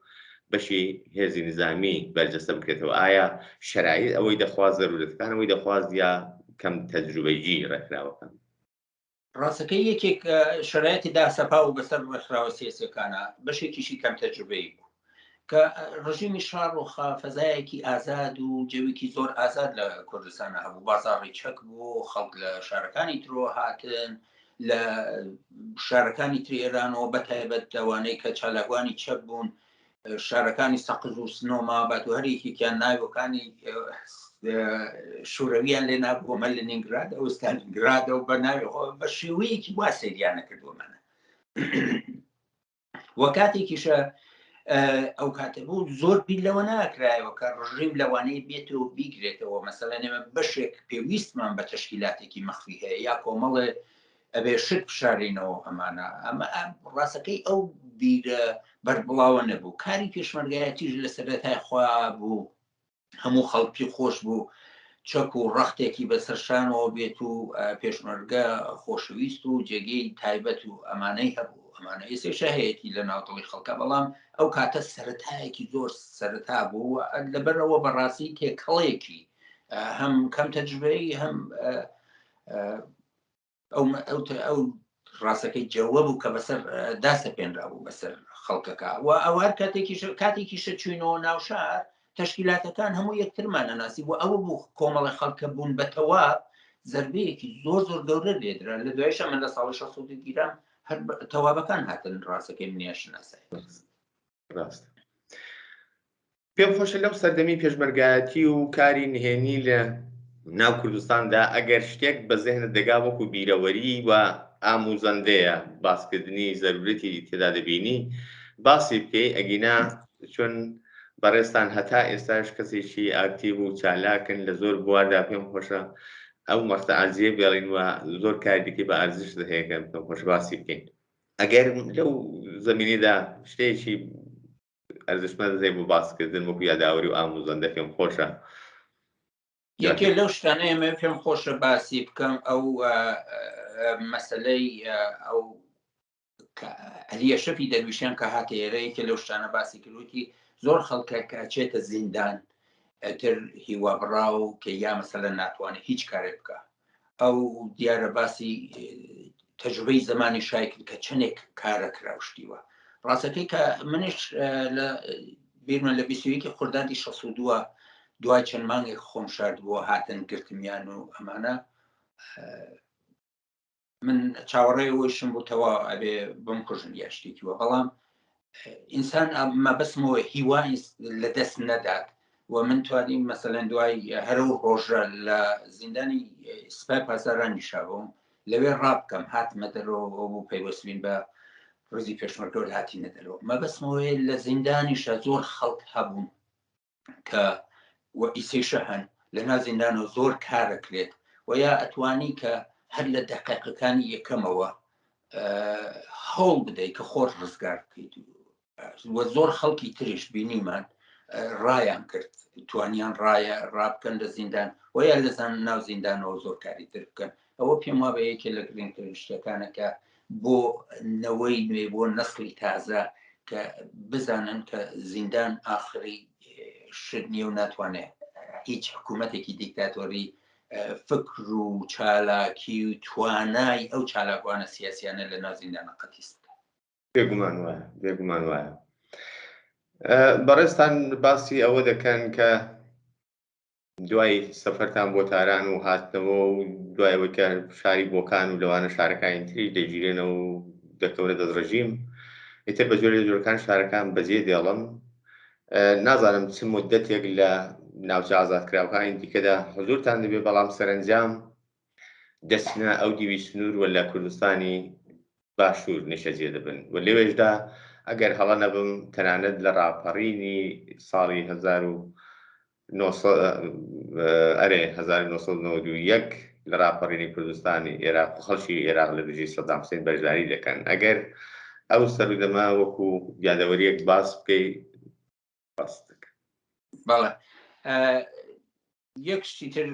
بەشی هێزی نیزامی بەرجەستە بکرێتەوە ئایا شەرایط ئەوەی دەخواست زەرورەتەکان ئەوەی دەخواست یا کەم تەجروبەیی ڕێکخراوەکان؟ ڕاستەکەی یەکێک شەرایەتی داسەپا و بەسەر ڕێکخراوە سیاسیەکانە بەشێکیشی کەم تەجروبەیی بوو کە ڕژیمی شا ڕۆخا فەزایەکی ئازاد و جەوێکی زۆر ئازاد لە کوردستانە هەبوو بازاڕی چەک بوو خەڵک لە شارەکانی ترۆ هاتن لە شارەکانی تری ئێرانەوە بە تایبەت ئەوانەی کە چالاکوانی چەپ بوون شارەکانی سەقز و سنۆ مابات و هەر یەکێکیان ناوەکانی شوورەویان لێ نابوو ئەمە لە نینگراد ئەو ستالینگرادە و بە ناوی خۆ بە شێوەیەکی وا سەیریانە کردووەمانە و کاتێکیشە ئەو کاتە بوو زۆر بیر لەوە ناکرایەوە کە ڕژیم لەوانەیە بێتەوە بیگرێتەوە مەسەلەن ئێمە بەشێک پێویستمان بە تەشکیلاتێکی مەخفی هەیە یا کۆمەڵێ ئەبێ شت بشارینەوە ئەمانە ئەمە ڕاستەکەی ئەو بیرە بەربڵاوە نەبوو کاری پێشمەرگایەتیش لە سەرەتای خوا بوو هەموو خەڵکی خۆش بوو چەک و ڕەختێکی بەسەر شانەوە بێت و پێشمەرگە خۆشەویست و جێگەی تایبەت و ئەمانەی هەبوو ئەمانە ئێسێشە هەیەی لە ناودڵی خەڵکە بەڵام ئەو کاتە سەتایەکی زۆر سەرەتا بوو لەبەرەوە بەڕاستی تێکەڵێکی هەم کەم تەجروبەی هەم ئەو ئەو ئەو ڕاستەکەی جەوە بوو کە بەسەر داسەپێنرا بوو بەسەر خەڵکەکە و ئەو هەر کاتێکیش کاتێکیشە چوینەوە ناوشار. تەشکیلاتەکان هەموو یەکترمان ئەناسی و ئەوە بوو کۆمەڵی خەڵکە بوون بەتەوا زربەیەکی زۆر زۆر گەورە لێدرا. لە دوایشە من لە ساڵی 62 گیرام، هەر تەوابەکان هاتن ڕاستەکەی منیان شناسای. ڕاست. پێم خۆشە لەو سەردەمی پێشمەرگایەتی و کاری نهێنی لە ناو کوردستاندا ئەگەر شتێک بە زێهنت دەگا وەکو بیرەوەری و ئاموزەندەیە باسکردنی زەرورەتی تێدا دەبینی باسی بکەی، ئەگینا چون بەڕێزتان هەتا ئێستاش کەسێکی ئاکتیڤ و چالاکن لە زۆر بواردا، پێم خۆشە ئەو مەقتەعە جێ بێڵین و زۆر کاری دیکەی بە ئەرزش هەیە کە پێم خۆشە باسی بکەین. ئەگەر لەو زەمینەدا شتێکی ئەرزشمەند هەیە بۆ باسکردن وەکو یاداوەری و ئاموزەندە پێم خۆشە. یەکێ لەو شتانە ئێمە پێم خۆشە باسی بکەم ئەو مەسلەی ئەو عەلی ئەشرەفی دەرویشیان کە هاتە ئێرە، یەکێ لەو شتانە باسی کردوتی زۆر خەڵکە کە ئەچێتە زیندان ئەتر هیوا بڕاو کە یا مەسەلە ناتوانێت هیچ کارێک بکە. ئەو دیارە باسی تەجروبەی زمانی شای کرد کە چەندێک کارە کرا و شتیوە. ڕاستەکەی کە منیش لە بیرمە لە 21 خوردادی 62 دوای چەند مانگێک خۆم شارد بووە هاتن گرتمیان و ئەمانە، من چاوەڕێ ئەوەیشم بوو تەواو ئەبێ بمکوژن یا شتێکی وە، بەڵام ئینسان مەبەستمەوە هیوا لە دەست نەدات و من توانیم مەسەلەن دوای هەرو ڕۆژە لە زیندانی سپای پاسدارانی شابووم لەوێ ڕابکەم، هاتمە دەرەوە بوو پەیوەستبین بە ڕزی پێشمەرگەوە هاتینە دەرەوە. مەبەستمەوەی لە زیندانیشە زۆر خەڵک هەبوون کە و ئیسەیشە هەن لە ناو زیندانەوە زۆر کارەکرێت و یا ئەتوانی کە هەر لە دقیقەکانی یەکەمەوە هەوڵ بدەیت کە خۆت ڕزگار بکەیت و زۆر خەڵکی تریش بینیمان ڕایان کرد، توانیان ڕایە ڕابکەن لە زیندان و یا لە زان ناو زیندانەوە زۆر کاری تر بکەن. ئەوە پێم وابە یەکێ لە گرنگترین شتەکانە کە بۆ نەوەی نوێ، بۆ نەسلی تازە کە بزانن کە زیندان ئاخری شت نییە و ناتوانێت هیچ حکوومەتێکی دیکتاتۆری فکر و چالاکی و توانای ئەو چالاکوانە سیاسیانە لە ناو زیندانە قەتیس بکات. بێگومان وایە، بێگومان وایە. بەڕێزتان باسی ئەوە دەکەن کە دوای سەفەرتان بۆ تاران و هاتنەوە و دوای ئەوەی کە شاری بۆکان و لەوانە شارەکانی تریش دەگیرێنەوە و دەکەونە دەست ڕژیم، ئیتر بە جۆرێ لە جۆرەکان شارەکان بەجێ دێڵن. نازانم چ مدەتێک لە ناوچە ئازادکراوەکانی دیکەدا حزوورتان دەبێ، بەڵام سەرەنجام دەچنە ئەو دیوی سنوور و لە کوردستانی باشوور نیشتەجێ دەبن و لەوێشدا ئەگەر هەڵە نەبم تەنانەت لە ڕاپەڕینی ساڵی ئەرێ 1991 لە ڕاپەڕینی کوردستانی ئێراق و خەڵکی ئێراق لە دژی سەدام حسێن بەشداری دەکەن. ئەگەر ئەو سەرودەمە وەکو یادەوەریەک باس بکەی باس دەکەم. بەڵێ، یەک شتی تر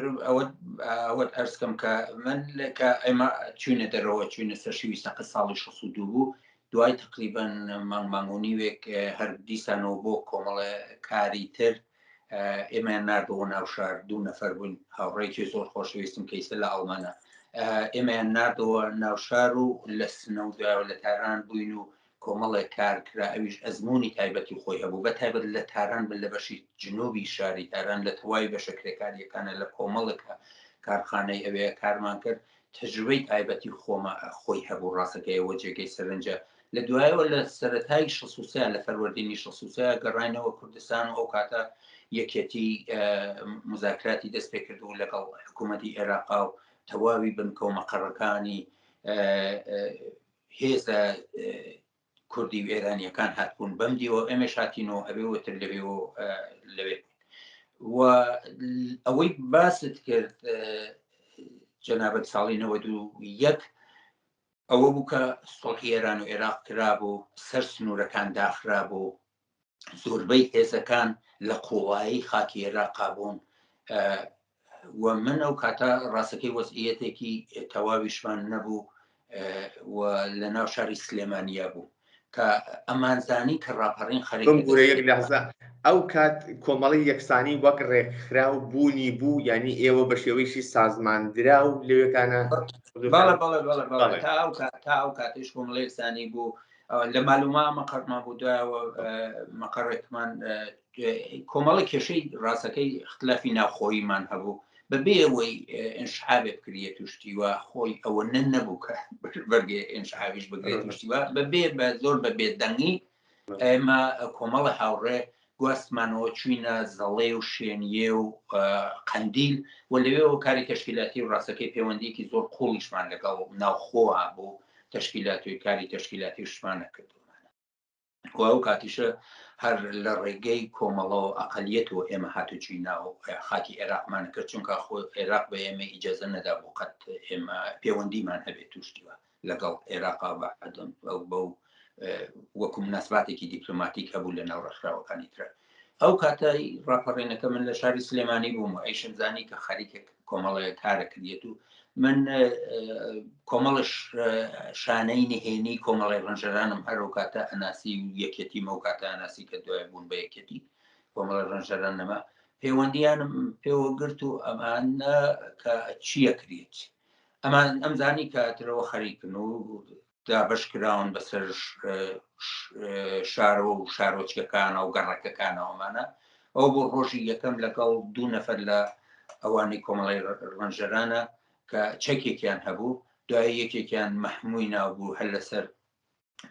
ئەوەت ئەرزکەم کە من کە ئێمە چوینە دەرەوە، چوینە سەر شیوی سەقز ساڵی 62 بوو، دوای تقریبا مانگ مانگ و نیوێک هەر دیسانەوە بۆ کۆمەڵە کاری تر ئێمەیان ناردەوە ناو شار. دوو نەفەر بووین، هاوڕێکی زۆر خۆشەویستم کە ئیستا لە ئەڵمانە، ئێمەیان ناردەوە ناو شار و لە سنە و دوایەوە لە تاران بووین و کۆمەڵێک کار کرا. ئەویش ئەزمموی تایبەتی خۆی هەبوو، بە تایبەت لە تاران بن لە بەشی جنوبی شاری تاران لە تەواوی بەشە کرێکاریەکانە لە کۆمەڵێک کارخانەی ئەوێ کارمان کرد، تەجروبەی تایبەتی خۆمە خۆی هەبوو. ڕاستەکەیەوە جێگەی سەرنجە. لە دوایەوە لە سەرەتای 63 لە فەروەردینی 63 گەڕاینەوە کوردستان و ئەو کاتە یەکێتی مزاکراتی دەست پێ کرد و لەگەڵ حکوومەتی عێراقا و تەواوی بنکە و مەقەڕەکانی هێزە کوردی و ئێرانیەکان هاتبوون بەم دیوە، ئێمەش هاتینەوە ئەوێ وتر لەوێ و لەوێ. و ئەوەی باست کرد جەنابەت ساڵی 91 ئەوە بوو کە سڵحی ئێران و عێراق کرابوو، سەر سنوورەکان داخرابوو، زۆربەی هێزەکان لە قوڵایی خاکی عێراقا بوون و من ئەو کاتە ڕاستەکەی وەزعیەتێکی تەواویشمان نەبوو و لە ناو شاری سلێمانیا بوو کە ئەمانزانی کە ڕاپەڕین خەریک بگورە یەک لەحزە، ئەو کات کۆمەڵی یەکسانی وەک ڕێکخراو بوونی بوو، یعنی ئێوە بە شێوەیەکی سازماندراو لەوێکانە؟ بەڵێ بەڵێ بەڵێ بەڵێ، تا ئەو کات تا ئەو کاتیش کۆمەڵی یەکسانی بوو. لە مالوما مەقەرمان بوو دوایەوە مەقەڕێکمان کۆمەڵی کێشەی ڕاستەکەی اختلافی ناوخۆییمان هەبوو بەبێ ئەوەی ئینشعابێ بکرێت و شتی وا خۆی ئەوە نە نەبوو کە بەرگێ ئینشعابیش بگرێت و شتی وا بەبێ بە زۆر بە بێدەنگی ئێمە کۆمەڵە هاوڕێ گواستمانەوە چوینە زەڵێ و شێنیێ و قەندیل و لەوێەوە کاری تەشکیلاتی و ڕاستەکەی پەیوەندیکی زۆر قوڵیشمان لەگەڵ ناوخۆوە بوو تەشکیلاتی و کاری تەشکیلاتی و شتمان نەکردومانە و ئەو کاتیشە هەر لە ڕێگەی کۆمەڵەوە ئەقلیەتەوە ئێمە هاتوچوی ناو خاکی عێراقمان کرد چونکە خۆ عێراق بە ئێمە ئیجازە نەدا بۆ قەت ئێمە پەیوەندیمان هەبێت توشتیوە لەگەڵ عێراقا بە عەدەم ئەو بەو وەکو مناسباتێکی دیپلۆماتیک هەبوو لە ناو ڕێکخراوەکانی ترە ئەو کاتای ڕاپەڕینەکە من لە شاری سلێمانی بووم و ئەیشم زانی کە خەریکێک کۆمەڵێک کارە کردێت و من کۆمەڵش شانەی نهێنی کۆمەڵی ڕەنجەرانم هەر ئەو کاتە ئەناسی و یەکێتی مەو کاتە ئەناسی کە دوای بوون بە یەکێتی کۆمەڵی ڕەنجەران نەما پەیوەندیانم پێوە گرت و ئەمانە کە چییە کرێت ئەمان ئەمزانی کە ترەوە خەریکن و دابەش کراون بەسەر شارەوە و شارۆچکەکانە و گەڕەکەکانەوەمانە ئەو بۆ ڕۆژی یەکەم لەگەڵ دوو نەفەر لە ئەوانەی کۆمەڵی ڕەنجەرانە کە چەکێکیان هەبوو دوای یەکێکیان مەحمووی ناوبوو هەر لەسەر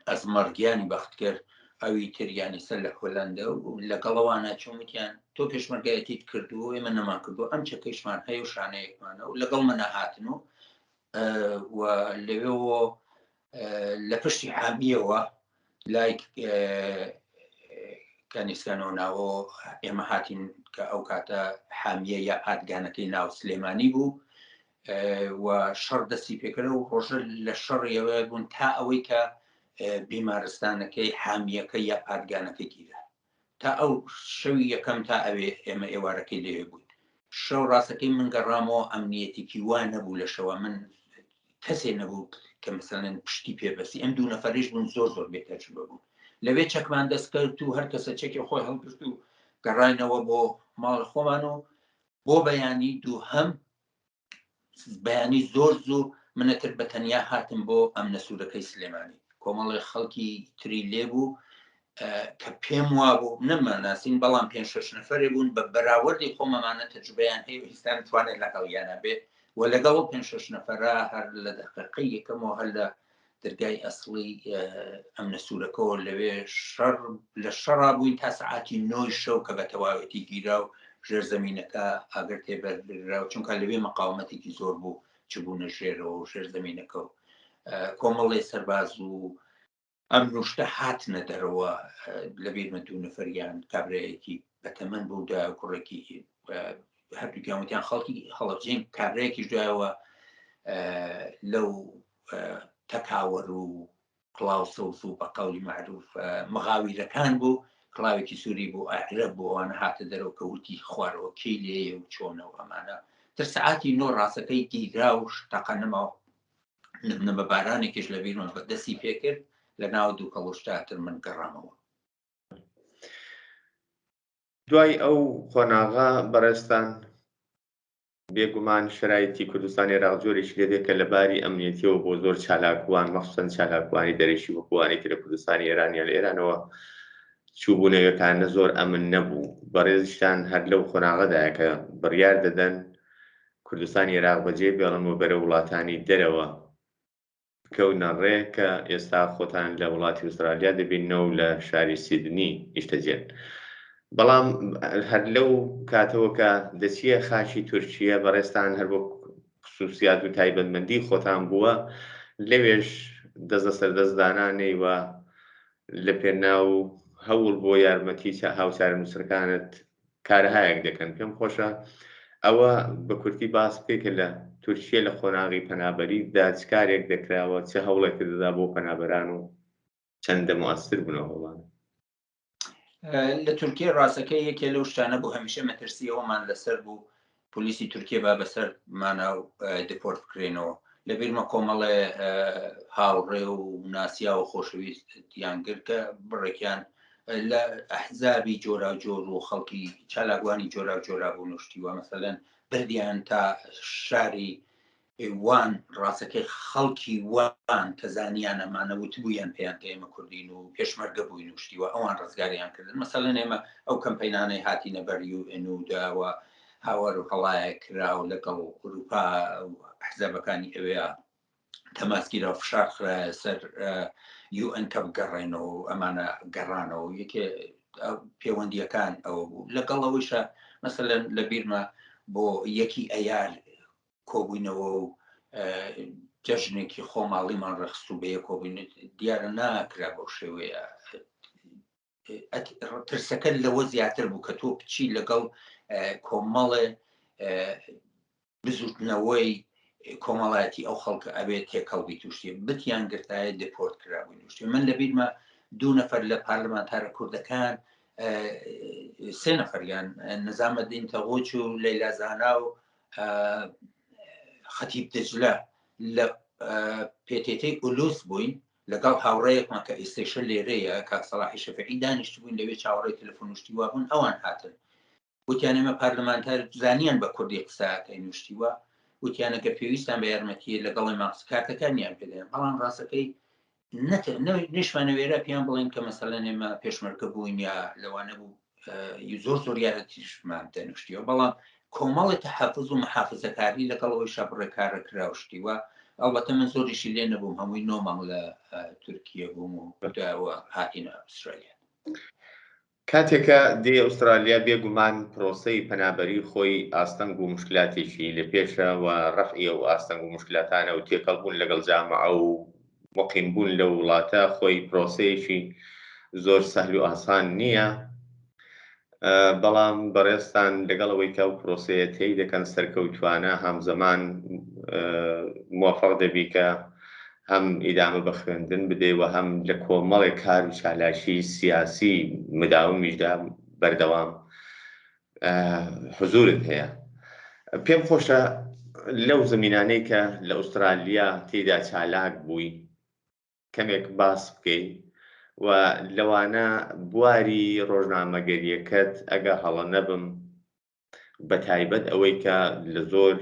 ئەزمەڕ گیانی بەخت کرد ئەوی تر یانی سەر لە هۆلەندە و لەگەڵەوانە چوم وتیان تۆ پێشمەرگایەتیت کردووە ئێمە نەمان کردو ئەم چەکەیشمان هەیە و شانەیەکمانە و لەگەڵ منە هاتن و و لەوێەوە لە پشتی حامیەوە لای کەنیسکانەوە ناوە ئێمە هاتین کە ئەو کاتە حامیە یا پادگانەکەی ناو سلێمانی بوو و شەڕ دەستی پێکرد و ڕۆژە لە شەڕیەوە بوون تا ئەوەی کە بیمارستانەکەی حامیەکە یا پادگانەکە گیرا تا ئەو شەوی یەکەم تا ئەوێ ئێمە ئێوارەکەی لەوێ بووین شەو ڕاستەکەی من گەڕامەوە ئەمنیەتێکی وا نەبوو لە شەوە من کەسێ نەبوو کە مەسەلەن پشتی پێبەستی ئەم دوو نەفەریش بوون زۆر زۆر بێتەجربە بوون لەوێ چەکمان دەست کرد و هەر کەسە چەکی خۆی هەڵگرت و گەڕاینەوە بۆ ماڵ خۆمان و بۆ بەیانی دووهەم بەیانی زۆر زوو منەتر بە تەنیا هاتم بۆ ئەمنە سوورەکەی سلێمانی کۆمەڵی خەڵکی تری لێبوو کە پێم وابوو نەمان ناسین بەڵام پێ شش نەفرێ بوون بە بەراوردی خۆمەمانە تەجروبەیان هەیە و ئیستان توانێت لەگەڵیانە بێ و لەگەڵ پێ شش نەفرە هەر لە دەقیقەی یەکەمەوە هەر لە دەرگای ئەسڵی ئەمنە سوورەکەەوە لەوێ شەڕ لە شەڕا بووین تا سەعاتی نۆی شەو کە بە تەواوێتی گیرا و ژێر زەمینەکە ئاگر تێبەردرا و چونکە لەوێ مقاومەتێکی زۆر بوو چبوونە ژێرەوە و ژێر زەمینەکە و کۆمەڵی سەرباز و ئەم نوشتە هاتنە دەرەوە لەبیرمە دوو نەفەریان کابرایەکی بەتەمەن بوو دوای کوڕێکی هەردووکیان وتیان خەڵکی هەڵەبجەین کابرایەکیش دوایەوە لەو تەکاوەر و کڵاو سەوز و بە قەولی معروف مغاویرەکان بوو کڵاوێکی سووری بوو ئەعرەب بوو ئەوانە هاتە دەرەوە کە وتی خوارەوە کێی لێیە و چۆنە و ئەمانە تر سەعاتی نۆ ڕاستەکەی گیرا و تەقە نەما و نمنمە بارانێکیش لە بیرمە بە دەستی پێکرد لە ناو دووکەڵ و شتاتر من گەڕامەوە. دوای ئەو قۆناغە بەڕێزتان بێگومان شەرایتی کوردستانی عێراق جۆرێکی لێ دێ کە لە باری ئەمنیەتیەوە بۆ زۆر چالاکوان مەخصوصەن چالاکوانی دەرەکی وەکو ئەوانەی کە لە کوردستانی ئێران یا لە ئێرانەوە چووبوونەوێکانە زۆر ئەمن نەبوو بەڕێزیشتان هەر لەو قۆناغەدایە کە بڕیار دەدەن کوردستانی عێراق بەجێ بێڵن و بەرەو وڵاتانی دەرەوە بکەونە ڕێ کە ئێستا خۆتان لە وڵاتی ئوسترالیا دەبیننەوە و لە شاری سیدنی نیشتەجێن. بەڵام هەر لەو کاتەوە کە دەچیە خاکی تورکیە بەڕێزتان هەر وەک خسوسیات و تایبەتمەندی خۆتان بووە لەوێش دەست لەسەر دەست دانانێی و لە پێناو هەوڵ بۆ یارمەتی هاوچارەنووسەکانت کارهایەک دەکەن پێم خۆشە ئەوە بە کورتی باس بکەی کە لە تورکیە لە قۆناغی پەنابەری دا چ کارێک دەکراوە چ هەوڵێک دەدا بۆ پەنابەران و چەندە موئەسر بوون ئەو هەوڵانە؟ لە تورکیە ڕاستەکەی یەکێ لەو شتانە بوو هەمیشە مەترسی ئەوەمان لەسەر بوو پۆلیسی تورکیە با بەسەر مانا و دیپۆرت بکرێنەوە لەبیرمە کۆمەڵێ هاوڕێ و ناسیا و خۆشەویستیان گرت کە بڕێکیان لە ئەحزابی جۆراوجۆر و خەڵکی چالاکوانی جۆراوجۆرا بوون و شتی وا مەسەلەن بردیان تا شاری. وان ڕاستەکەی خەڵکی وان کە زانیان ئەمانە وتبوویان پێیان کە ئێمە کوردین و پێشمەرگە بووین و شتیوە ئەوان ڕزگاریان کردن مەسەلەن ئێمە ئەو کەمپەینانەی هاتینە بەر یو ئێن و داوە هاوار و هەڵایە کرا و لەگەڵ ئوروپا و حزابەکانی ئەوێ تەماسگیرا و فشار خرایە سەر یو ئەن کە بگەڕێنەوە و ئەمانە گەڕانەوە یەکێ پەیوەندیەکان ئەوە بوو لەگەڵ ئەوەیشە مەسەلەن لە بیرمە بۆ یەکی ئەیار کۆبووینەوە و جەژنێکی خۆماڵیمان ڕێکخست و بەیە کۆبووین دیارە ناکرا بەو شێوەیە ترسەکە لەوە زیاتر بوو کە تۆ بچی لەگەڵ کۆمەڵێ بزوتنەوەی کۆمەڵایەتی ئەو خەڵکە ئەبێت تێکەڵ بیت و شتێ بتیان گرتایە دپۆرت کرابووین و شتێ من لەبیرمە دوو نەفەر لە پارلمانتارە کوردەکان سێ نەفەریان نەزامەدین تەغۆچ و لەیلا زانا و خەتیب دجلە لە پێتێتەی ئولوس بووین لەگەڵ هاوڕێیەکمان کە ئێستێشە لێرەیە کاک سەڵاحی شەفعی دانیشتبووین لەوێ چاوەڕێی تەلەفۆن و شتی وا بوون ئەوان هاتن وتیان ئێمە پارلمانتار زانیان بە کوردی قسەکەین و شتی وا وتیانە گەر پێویستان بە یارمەتیە لەگەڵ ئێمە کارتەکانیان پێدەن بەڵام ڕاستەکەی نەشمانەوێرا پێیان بڵێن کە مەسەلەن ئێمە پێشمەرگە بووین یا لەوانە بوو زۆر زۆر یارەتیشمان دەنوشتیەوە بەڵام کۆمەڵی تەحەفز و محافزەکاری لەگەڵ ئەوەی شە بڕێکارە کرا و شتی وە ئەڵبەتە من زۆریشی لێ نەبووم هەمووی نۆ مانگ لە تورکیە بووم و دوایەوە هاتینە ئوسترالیا. کاتێکە دێیە ئوسترالیا بێ گومان پرۆسەی پەنابەری خۆی ئاستەنگ و موشکلاتێکی لە پێشە و ڕەفعی ئەو ئاستەنگ و موشکلاتانە و تێکەڵ بوون لەگەڵ جامعە و موقیم بوون لەو وڵاتە خۆی پرۆسەیەکی زۆر سەهل و ئاسان نییە بەڵام بەڕێزتان لەگەڵ ئەوەی کە ئەو پرۆسەیە تێی دەکەن سەرکەوتوانە هەمزەمان موفق دەبی کە هەم ئیدامە بە خوێندن بدەی و هەم لە کۆمەڵێک کار و چالاکی سیاسی مداومیشدا بەردەوام حزورت هەیە. پێم خۆشە لەو زمینانەی کە لە ئوسترالیا تێیدا چالاک بووی کەمێک باس بکەی و لەوانە بواری ڕۆژنامەگەریەکەت ئەگە هەڵە نەبم بەتایبەت ئەوەی کە لە زۆر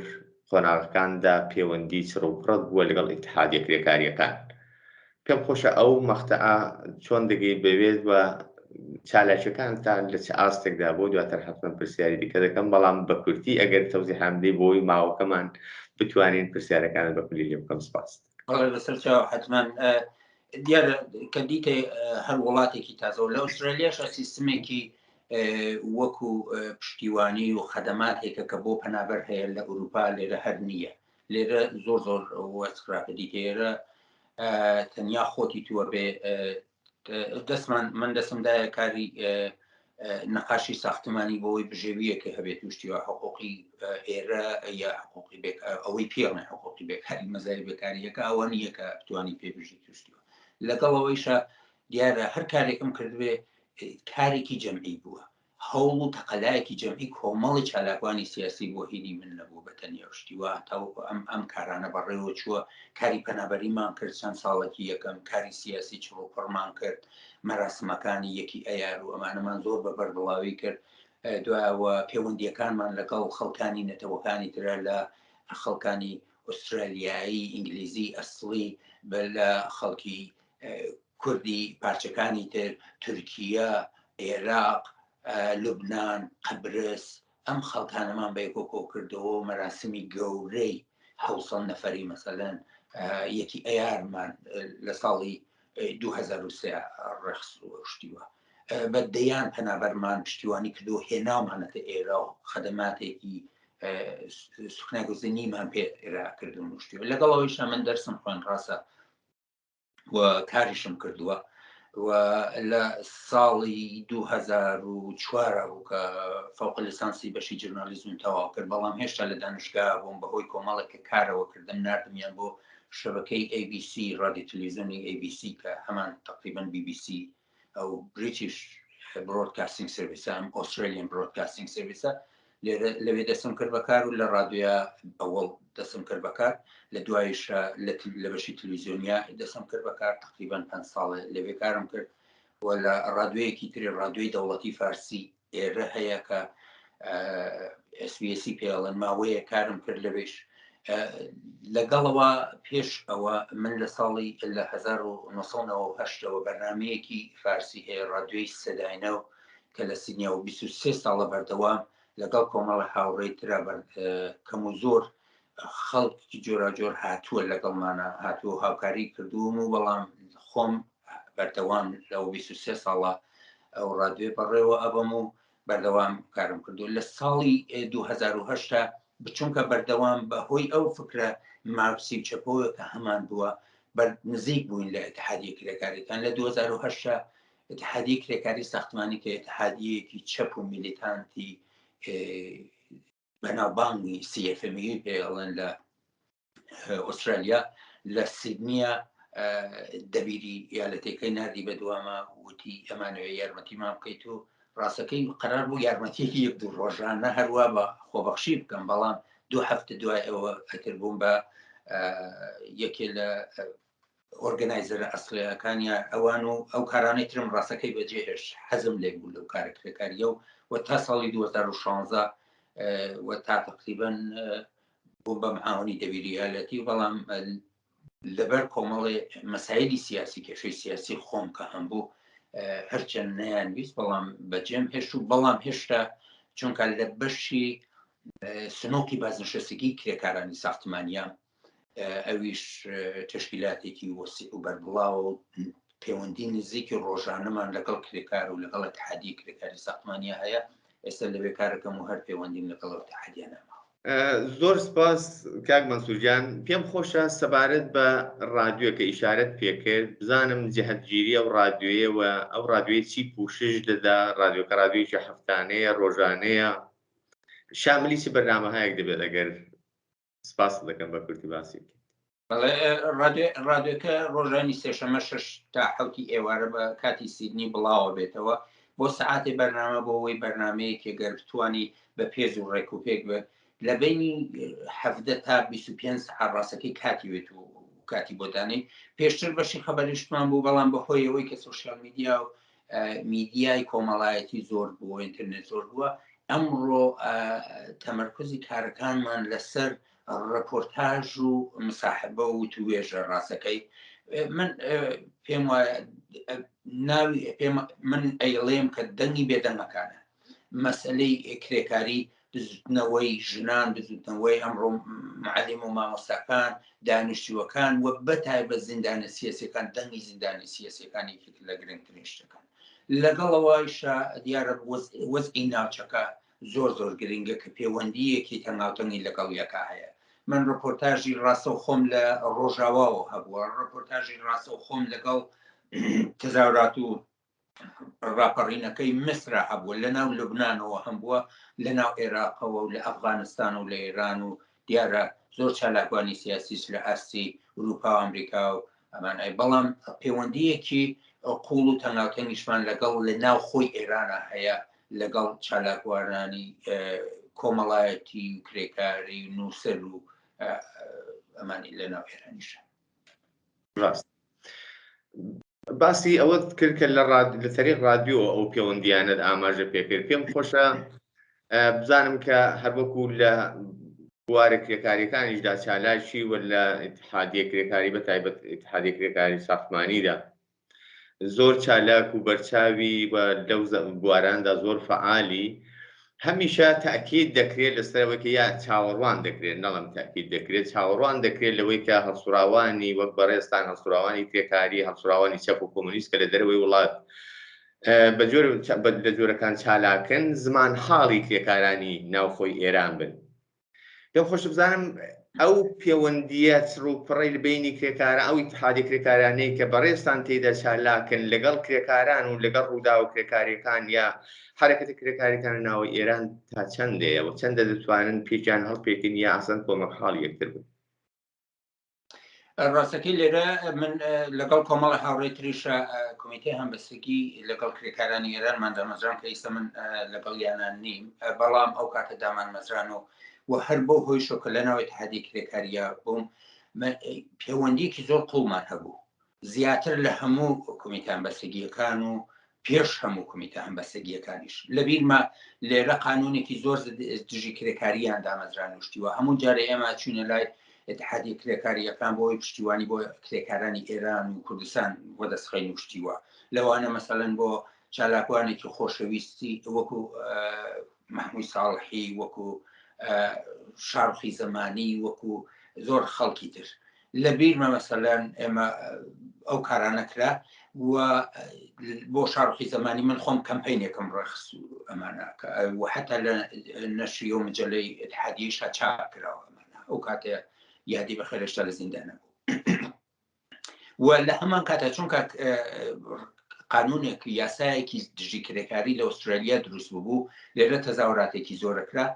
قۆناغەکاندا پێوەندی چڕوپڕت بووە لەگەڵ ئیتحادیە کرێکارییەکان. پێم خۆشە ئەو مەقتەعە چۆن دەگەی بەوێت و چالاکیەکانتان لە چ ئاستێکدا بۆ دواتر حەتمەن پرسیاری دیکە دەکەم بەڵام بە کورتی ئەگەر تەوزیحان بدەی بۆی ماوەکەمان بتوانین پرسیارەکانت بە کولی لێ بکەم سپاس. بەڵێ لەسەر چاو حەتمەن دیارە کە دیتە هەر وڵاتێکی تازەوە لە ئوسترالیاشە سیستمێکی وەکو پشتیوانی و خەدەماتێکە کە بۆ پەنابەر هەیە لە ئەوروپا لێرە هەر نییە لێرە زۆر زۆر وەسخراپە دیتێرە تەنیا خۆتی تووە بێ دەستمان من دەستمدایە کاری نەقاشی ساختمانی بۆی بژێویەکە هەبێت توشتیوە حقوقی ئێرە یا حقوقی بێک ئەوەی پێڵێ حقوقی بێکاری مەزای بێکاریەکە ئەوە نییە کە بتوانی پێ بژی توشتیوە لەگەڵ ئەوەیشە دیارە هەر کارێکم کردبێ کارێکی جەمعی بووە هەوڵ و تەقەلایەکی جەمعی کۆمەڵی چالاکوانی سیاسی بووە هینی من نەبوو بە تەنیا و شتی وا تاوەکو ئەم ئەم کارانە بەڕێوە چووە کاری پەنابەریمان کرد چەند ساڵێکی یەکەم کاری سیاسی چڕوپڕمان کرد مەراسمەکانی یەکی ئەیار و ئەمانەمان زۆر بە بەربڵاوی کرد دوایەوە پەیوەندیەکانمان لەگەڵ خەڵکانی نەتەوەکانی ترە لە خەڵکانی ئوسترالیایی ئینگلیزی ئەسڵی بە لە خەڵکی کوردی پارچەکانی تر، تورکیە، ئێراق، لوبنان، قەبرس، ئەم خەڵکانەمان بەیەکۆ کۆکردەوە و مەراسمی گەورەی 700 نەفەری مەسەلەن یەکی ئەیارمان لە ساڵی 2003 ڕێخست و شتیوە بە دەیان پەنابەرمان پشتیوانی کردو هێناومانەتە ئێرە و خەدەماتێکی سوکناگوزنیمان پێ ئێرا کردون و شتیوە لەگەڵ ئەوەیشا من دەرسم خوێن ڕاستە و کاریشم کردووە و لە ساڵی 2004 بوو کە فوق لیسانسی بەشی جرنالیزم تەواو کرد بەڵام هێشتا لە دانشگا بووم بەهۆی کۆمەڵێک کە کارەوە کردم ناردمیان بۆ شەبەکەی ABC ڕادیو تلویزیۆنی ABC کە هەمان تقریبا BBC ئەو بریتیش برۆدکاستینگ سرویسە ئەم ئۆسترالیان برۆدکاستینگ سرویسە لێرە لەوێ دەستم کرد بەکار و لە ڕادیۆیا ئەوەڵ دەستم کرد بەکار لە دوایش لە بەشی تلویزیۆنیا دەستم کرد بەکار تقریبا 5 ساڵ لەوێ کارم کرد و لە ڕادیۆیەکی تری ڕادیۆی دەوڵەتی فارسی ئێرە هەیە کە SBSی پێڵن ماوەیە کارم کرد لەوێش. لەگەڵەوە پێش ئەوە من لە ساڵی لە 1990ەوە بەرنمەیەکی فارسی هەیە ڕادیۆی سەداینە و کە لە سیدنیا و 23 ساڵە بەردەوام لەگەڵ کۆمەڵە هاوڕێی ترا کەم و زۆر خەڵکی جۆراجۆر هاتووە لەگەڵمانە هاتووە هاوکاری کردووم و بەڵام خۆم بەردەوام لەو 23 ساڵە ئەو ڕادوێ بەڕێوە ئەبم و بەردەوام کارم کردو لە ساڵی 2010 بچونکە بەردەوام بە هۆی ئەو فکرە مارکسی و چەپەوە کە هەمان بووە بەر نزیک بووین لە اتحادی کرێکاریەکان لە 2010 اتحادی کرێکاری ساختمانی کە اتحادیەکی چەپ و میلیتانتی بەناوبانگی CFMU پێڵێن لە ئوسترالیا لە سیدنیە دەبیری یالەتەکەی نردی بە دوامە وتی ئەمانەوێ یارمەتیمان بکەیت و ڕاستەکەی قرار بوو یارمەتیەکی یەک دوو ڕۆژانە هەروە بە خۆبەخشی بکەم بەڵام دوو هەفتە دوای ئەوە ئەتر بووم بە یەکێ لە ئۆرگەنایزەرە ئەسڵیەکانیا ئەوان و ئەو کارانەی ترم ڕاستەکەی بەجێ هێشت حەزم لێ بوو لەو کارە کرێکاریە و و تا ساڵی 2016 و تا تقریبا بووم بە معاونی دەبیری ئالەتی بەڵام لەبەر کۆمەڵێ مەسایلی سیاسی کێشەی سیاسی خۆم کە هەم بوو هەرچەند نەیان ویست بەڵام بەجێم هێشت و بەڵام هێشتا چونکە لە بەشی سنۆکی بازنشەستگی کرێکارانی ساختمانە ئەویش تەشکیلاتێکی وەسیع و بەربڵاوە و پەیوەندی نزیکی ڕۆژانەمان لەگەڵ کرێکار و لەگەڵ اتحادی کرێکاری ساختمانیا هەیە ئێستا لەوێ کارەکەم و هەر پەیوەندیم لەگەڵ اتحادیە نەماوە. زۆر سپاس کاک مەنسوور گیان، پێم خۆشە سەبارەت بە ڕادیۆ کە ئیشارەت پێکرد بزانم جەهەتگیری ئەو ڕادیۆیە و ئەو ڕادیۆیە چی پوشش دەدا، ڕادیۆکە ڕادیۆیەکی هەفتانەیە، ڕۆژانەیە، شاملی چ بەرنامەهایەک دەبێت ئەگەر سپاست دەکەم بە کورتی باسی بکەیت. بەڵێ ڕادیۆکە ڕۆژانی سێشەمە شش تا حوتی ئێوارە بە کاتی سیدنی بڵاوە بێتەوە بۆ سەعاتێ بەرنامە بۆ ئەوەی بەرنمەیەکی گەر بتانی بە پێز و ڕێک و پێک بێت لە بینی حەفدە تا 25 سەعات ڕاستەکەی کاتی وێت و کاتی بۆ دانەی پێشتر بەشی خەبەریشتمان بوو بەڵام بەهۆی ئەوەی کە سۆشیال میدیا و میدیای کۆمەڵایەتی زۆر بووە ئینتەرنێت زۆر بووە ئەمڕۆ تەمەرکزی کارەکانمان لەسەر ڕپۆرتاژ و مساحبە و توێژە ڕاستەکەی من پێم وایە ناوی پێم من ئەیڵێم کە دەنگی بێدەنگەکانە مەسلەی کرێکاری بزوتنەوەی ژنان، بزوتنەوەی ئەمڕۆ معەلیم و مامۆستاکان، دانیشتووەکان و بەتایبەت زیندانە سیاسیەکان، دەنگی زیندانی سیاسیەکان یەکێک لە گرنگترین شتەکان. لەگەڵ ئەوەیشا دیارە وەزعی ناوچەکە زۆر زۆر گرنگە کە پەیوەندییەکی تەنگاوتەنگی لەگەڵ یەکا هەیە. من ڕۆپۆرتاژی ڕاستەوخۆم لە ڕۆژاواوە هەبووە، ڕۆپۆرتاژی ڕاستەوخۆم لەگەڵ تەزاورات و ڕاپەڕینەکەی میسرا هەبووە لە ناو لوبنانەوە هەم بووە لە ناو عێراقەوە و لە ئەفغانستان و لە ئێران و دیارە زۆر چالاکوانی سیاسیش لە ئاستی ئوروپا و ئەمریکا و ئەمانای بەڵام پەیوەندیەکی قوڵ و تەنگاوتەنگیشمان لەگەڵ لە ناو خۆی ئێرانە هەیە لەگەڵ چالاکوانانی کۆمەڵایەتی و کرێکاری و نووسەر و ئەمانی لە ناو ئێرانیشە. ڕاست باسی ئەوەت کرد کە لە لە تەریق ڕادیۆ ئەو پەیوەندیانەت ئاماژە پێکرد پێم خۆشە بزانم کە هەروەکو لە بوارە کرێکاریەکانیشدا چالاکی و لە اتحادیە کرێکاری بە تایبەت اتحادیە کرێکاری ساختمانیدا زۆر چالاک و بەرچاوی و لەو بواراندا زۆر فەعالی هەمیشە تاکید دەکرێت لەسەرەوەی کە یا چاوەڕوان دەکرێت نەڵم تاکید دەکرێت چاوەڕوان دەکرێت لەوەی کە هەڵسوراوانی وەک بەڕێزتان هەڵسوراوانی کرێکاری هەڵسوراوانی چەپ و کۆمۆنیست کە لە دەرەوەی وڵات بە جۆر لە جۆرەکان چالاکن زمان حاڵی کرێکارانی ناوخۆی ئێران بن پێم خۆشە بزانم ئەو پەیوەندیە چڕ و پڕەی لە بینی کرێکارە ئەو ئیتحادی کرێکارانەی کە بەڕێزتان تێیدا چالاکن لەگەڵ کرێکاران و لەگەڵ ڕووداوە کرێکاریەکان یا حەرەکەتە کرێکاریەکان ناوە ئێران تا چەندەیە و چەندە دەتوانن پێکیان هەڵپێکن یا ئاسان کۆمەک حاڵی یەکتر بن؟ ڕاستەکەی لێرە من لەگەڵ کۆمەڵە هاوڕێ تریشە کۆمیتەی هەمبەستگی لەگەڵ کرێکارانی ئێرانمان دامەزران کە ئیستا من لەگەڵ یانان نیم بەڵام ئەو کاتە دامان مەزران و و هەر بۆ هۆی شۆکە لە ناوی تحادی کرێکاریە بووم پەیوەندیکی زۆر قوڵمان هەبوو زیاتر لە هەموو کۆمیتان بەسگیەکان و پێش هەموو کومیتە هەمبەستەگییەکانیش. لەبیرمە لێرە قانوونێکی زۆر دژی کرێکارییان دامەزران و شتی وا. هەموو جارێ ئێمە چووینە لای ئیتحادیە کرێکارییەکان بۆ ئەوەی پشتیوانی بۆ کرێکارانی ئێران و کوردستان وەدەست خەین و شتی وا. لەوانە مەسەلەن بۆ چالاکوانێکی خۆشەویستی وەکوو مەحموود ساڵحی، وەکوو شاڕوخی زەمانی، وەکوو زۆر خەڵکی تر. لە بیرمە مەسەلەن ئێمە ئەو کارانە کرا و بۆ شاڕخی زمانی من خۆم کەمپینێکم ڕێخست ئەمانە و حتا لە نەشری و مجلەی اتحادیشا چاپ کراوە ئەمانە ئەو کاتێ یادی بەخێرێشتا لە زیندانە بوو و لە هەمان کاتە چونکە قانونێک یاسایەکی دژی کرێکاری لە ئوسترالیا دروست ببوو لێرە تەزاوراتێکی زۆرەکرا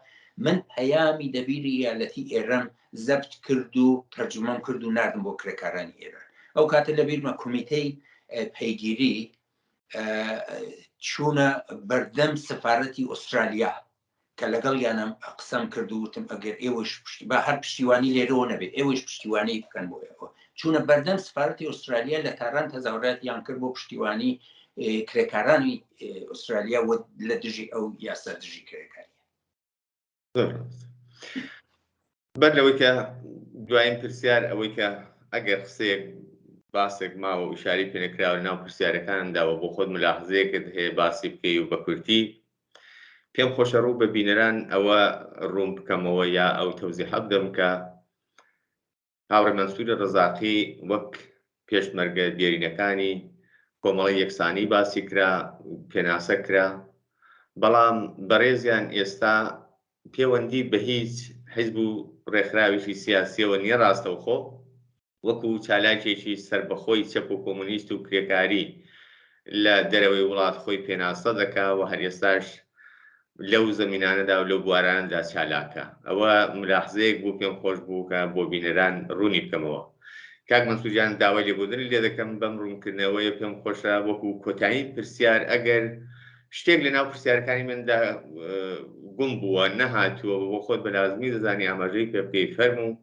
من پەیامی دەبیری یالەتی ئێرەم زەبت کرد و تەرجومەم کرد و ناردم بۆ کرێکارانی ئێران ئەو کاتە لە بیرمە کومیتەی پەیگیری چوونە بەردەم سەفارەتی ئوسترالیا کە لەگەڵ یانم قسەم کرد و وتم ئەگەر ئێوەش با هەر پشتیوانی لێرەوە نەبێت ئێوەش پشتیوانی بکەن بۆ ئێوە چوونە بەردەم سفارەتی ئوسترالیا لە تاران تەزاوراتیان کرد بۆ پشتیوانی کرێکارانی ئوسترالیا و لە دژی ئەو یاسا دژی کرێکاری. بەر لەوەی کە دوایین پرسیار ئەوەی کە ئەگەر قسەیەک باسێک ماوە و ئیشاری پێنەکراوە ناو پرسیارەکانداوە بۆ خۆت ملاحزەیەکت هەیە باسی بکەی و بە کورتی پێم خۆشە ڕوو بە بینەران ئەوە ڕوون بکەمەوە یا ئەو تەوزیحە بدەم کە هاوڕێ مەنسووری ڕەزاقی وەک پێشمەرگە دێرینەکانی کۆمەڵی یەکسانی باسی کرا، پێناسە کرا، بەڵام بەڕێزیان ئێستا پێوەندی بە هیچ حیزب و ڕێکخراوێکی سیاسییەوە نییە ڕاستەوخۆ وەکو چالاکێکی سەربەخۆی چەپ و کۆمۆنیست و کرێکاری لە دەرەوەی وڵات خۆی پێناسە دەکا و هەر ئێستاش لەو زەمینانەدا و لەو بوارانەدا چالاکە. ئەوە ملاحزەیەک بوو پێم خۆش بوو کە بۆ بینەران ڕوونی بکەمەوە. کاک مەنسوور گیان داوای لێبوردنت لێ دەکەم بەم ڕوونکردنەوەیە پێم خۆشە وەکوو کۆتایین پرسیار ئەگەر شتێک لە ناو پرسیارەکانی مندا گوم بووە نەهاتووە بۆ خۆت بە لازمی دەزانی ئاماژەی پێ بکەی فەرموو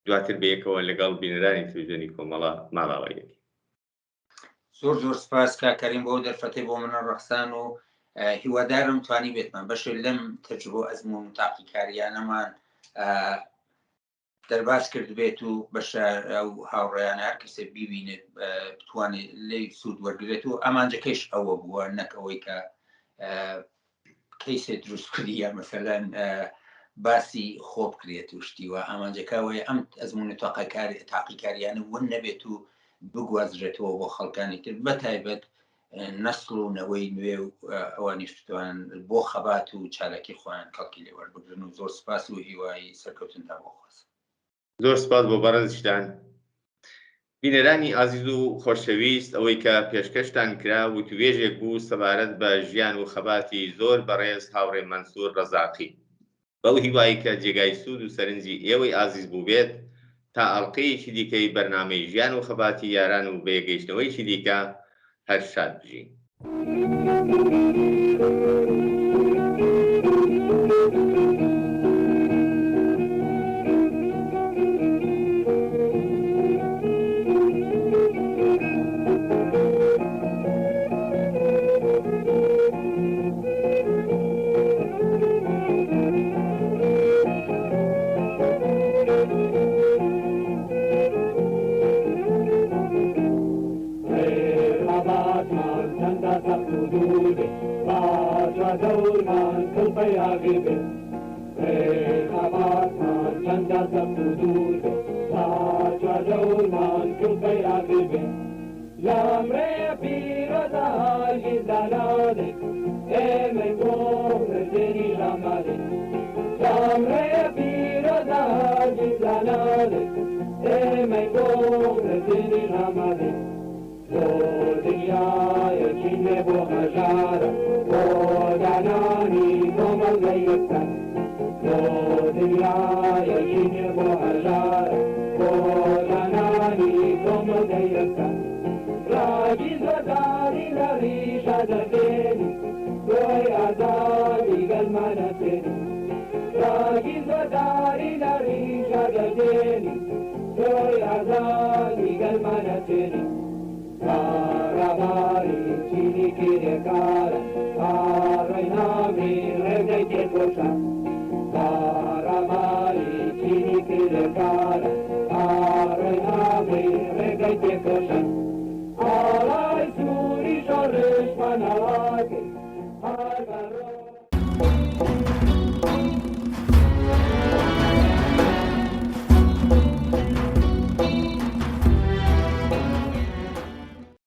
دواتر بەیەکەوە لەگەڵ بینەرانی تلویزیۆنی کۆمەڵە ماڵاوایی دەکەین. زۆر زۆر سپاس کاک کەریم بۆ دەرفەتەی بۆ منە ڕەخسان و هیوادارم توانی بێتمان بەشێ لەم تەجربە و ئەزمون و تاقیکاریانەمان دەرباز کرد بێت و بەشە ئەو هاوڕێیان هەر کەسێک بیبینێت بتوانێت لێی سوود وەرگێت و ئامانجەکەیش ئەوە بووە نەک ئەوەی کە کەیسێ دروست کردی یا مەسەلەن باسی خۆ بکرێت و شتی وە ئامانجەکە ئەوەیە ئەم ئەزمونە تاقیکاری تاقیکاریانە ون نەبێت و بگوازرێتەوە بۆ خەڵکانی تر بە تایبەت نەسڵ و نەوەی نوێ و ئەوانیش بتوانن بۆ خەبات و چالاکی خۆیان کەڵکی لێ وەربگرن و زۆر سپاس و هیوای سەرکەوتنتان بۆ خواست. زۆر سپاس بۆ بەڕێزیشتان. بینەرانی ئازیز و خۆشەویست ئەوەی کە پێشکەشتان کرا وتوێژێک بوو سەبارەت بە ژیان و خەباتی زۆر بەڕێز هاوڕێ مەنسوور ڕەزاقی. بەو هیوای کە جێگای سوود و سەرنجی ئێوەی ئازیز بووبێت، تا ئەڵقەیەکی دیکەی بەرنامەی ژیان و خەباتی یاران و بەیەکگەیشتنەوەیەکی دیکە هەر شاد بژین. کرێکارە، ئاڕۆی ناگری ڕێگەی تێکۆشان. باراماری چینی کرێکارە، ئاڕۆی ناگری ڕێگەی تێکۆشان.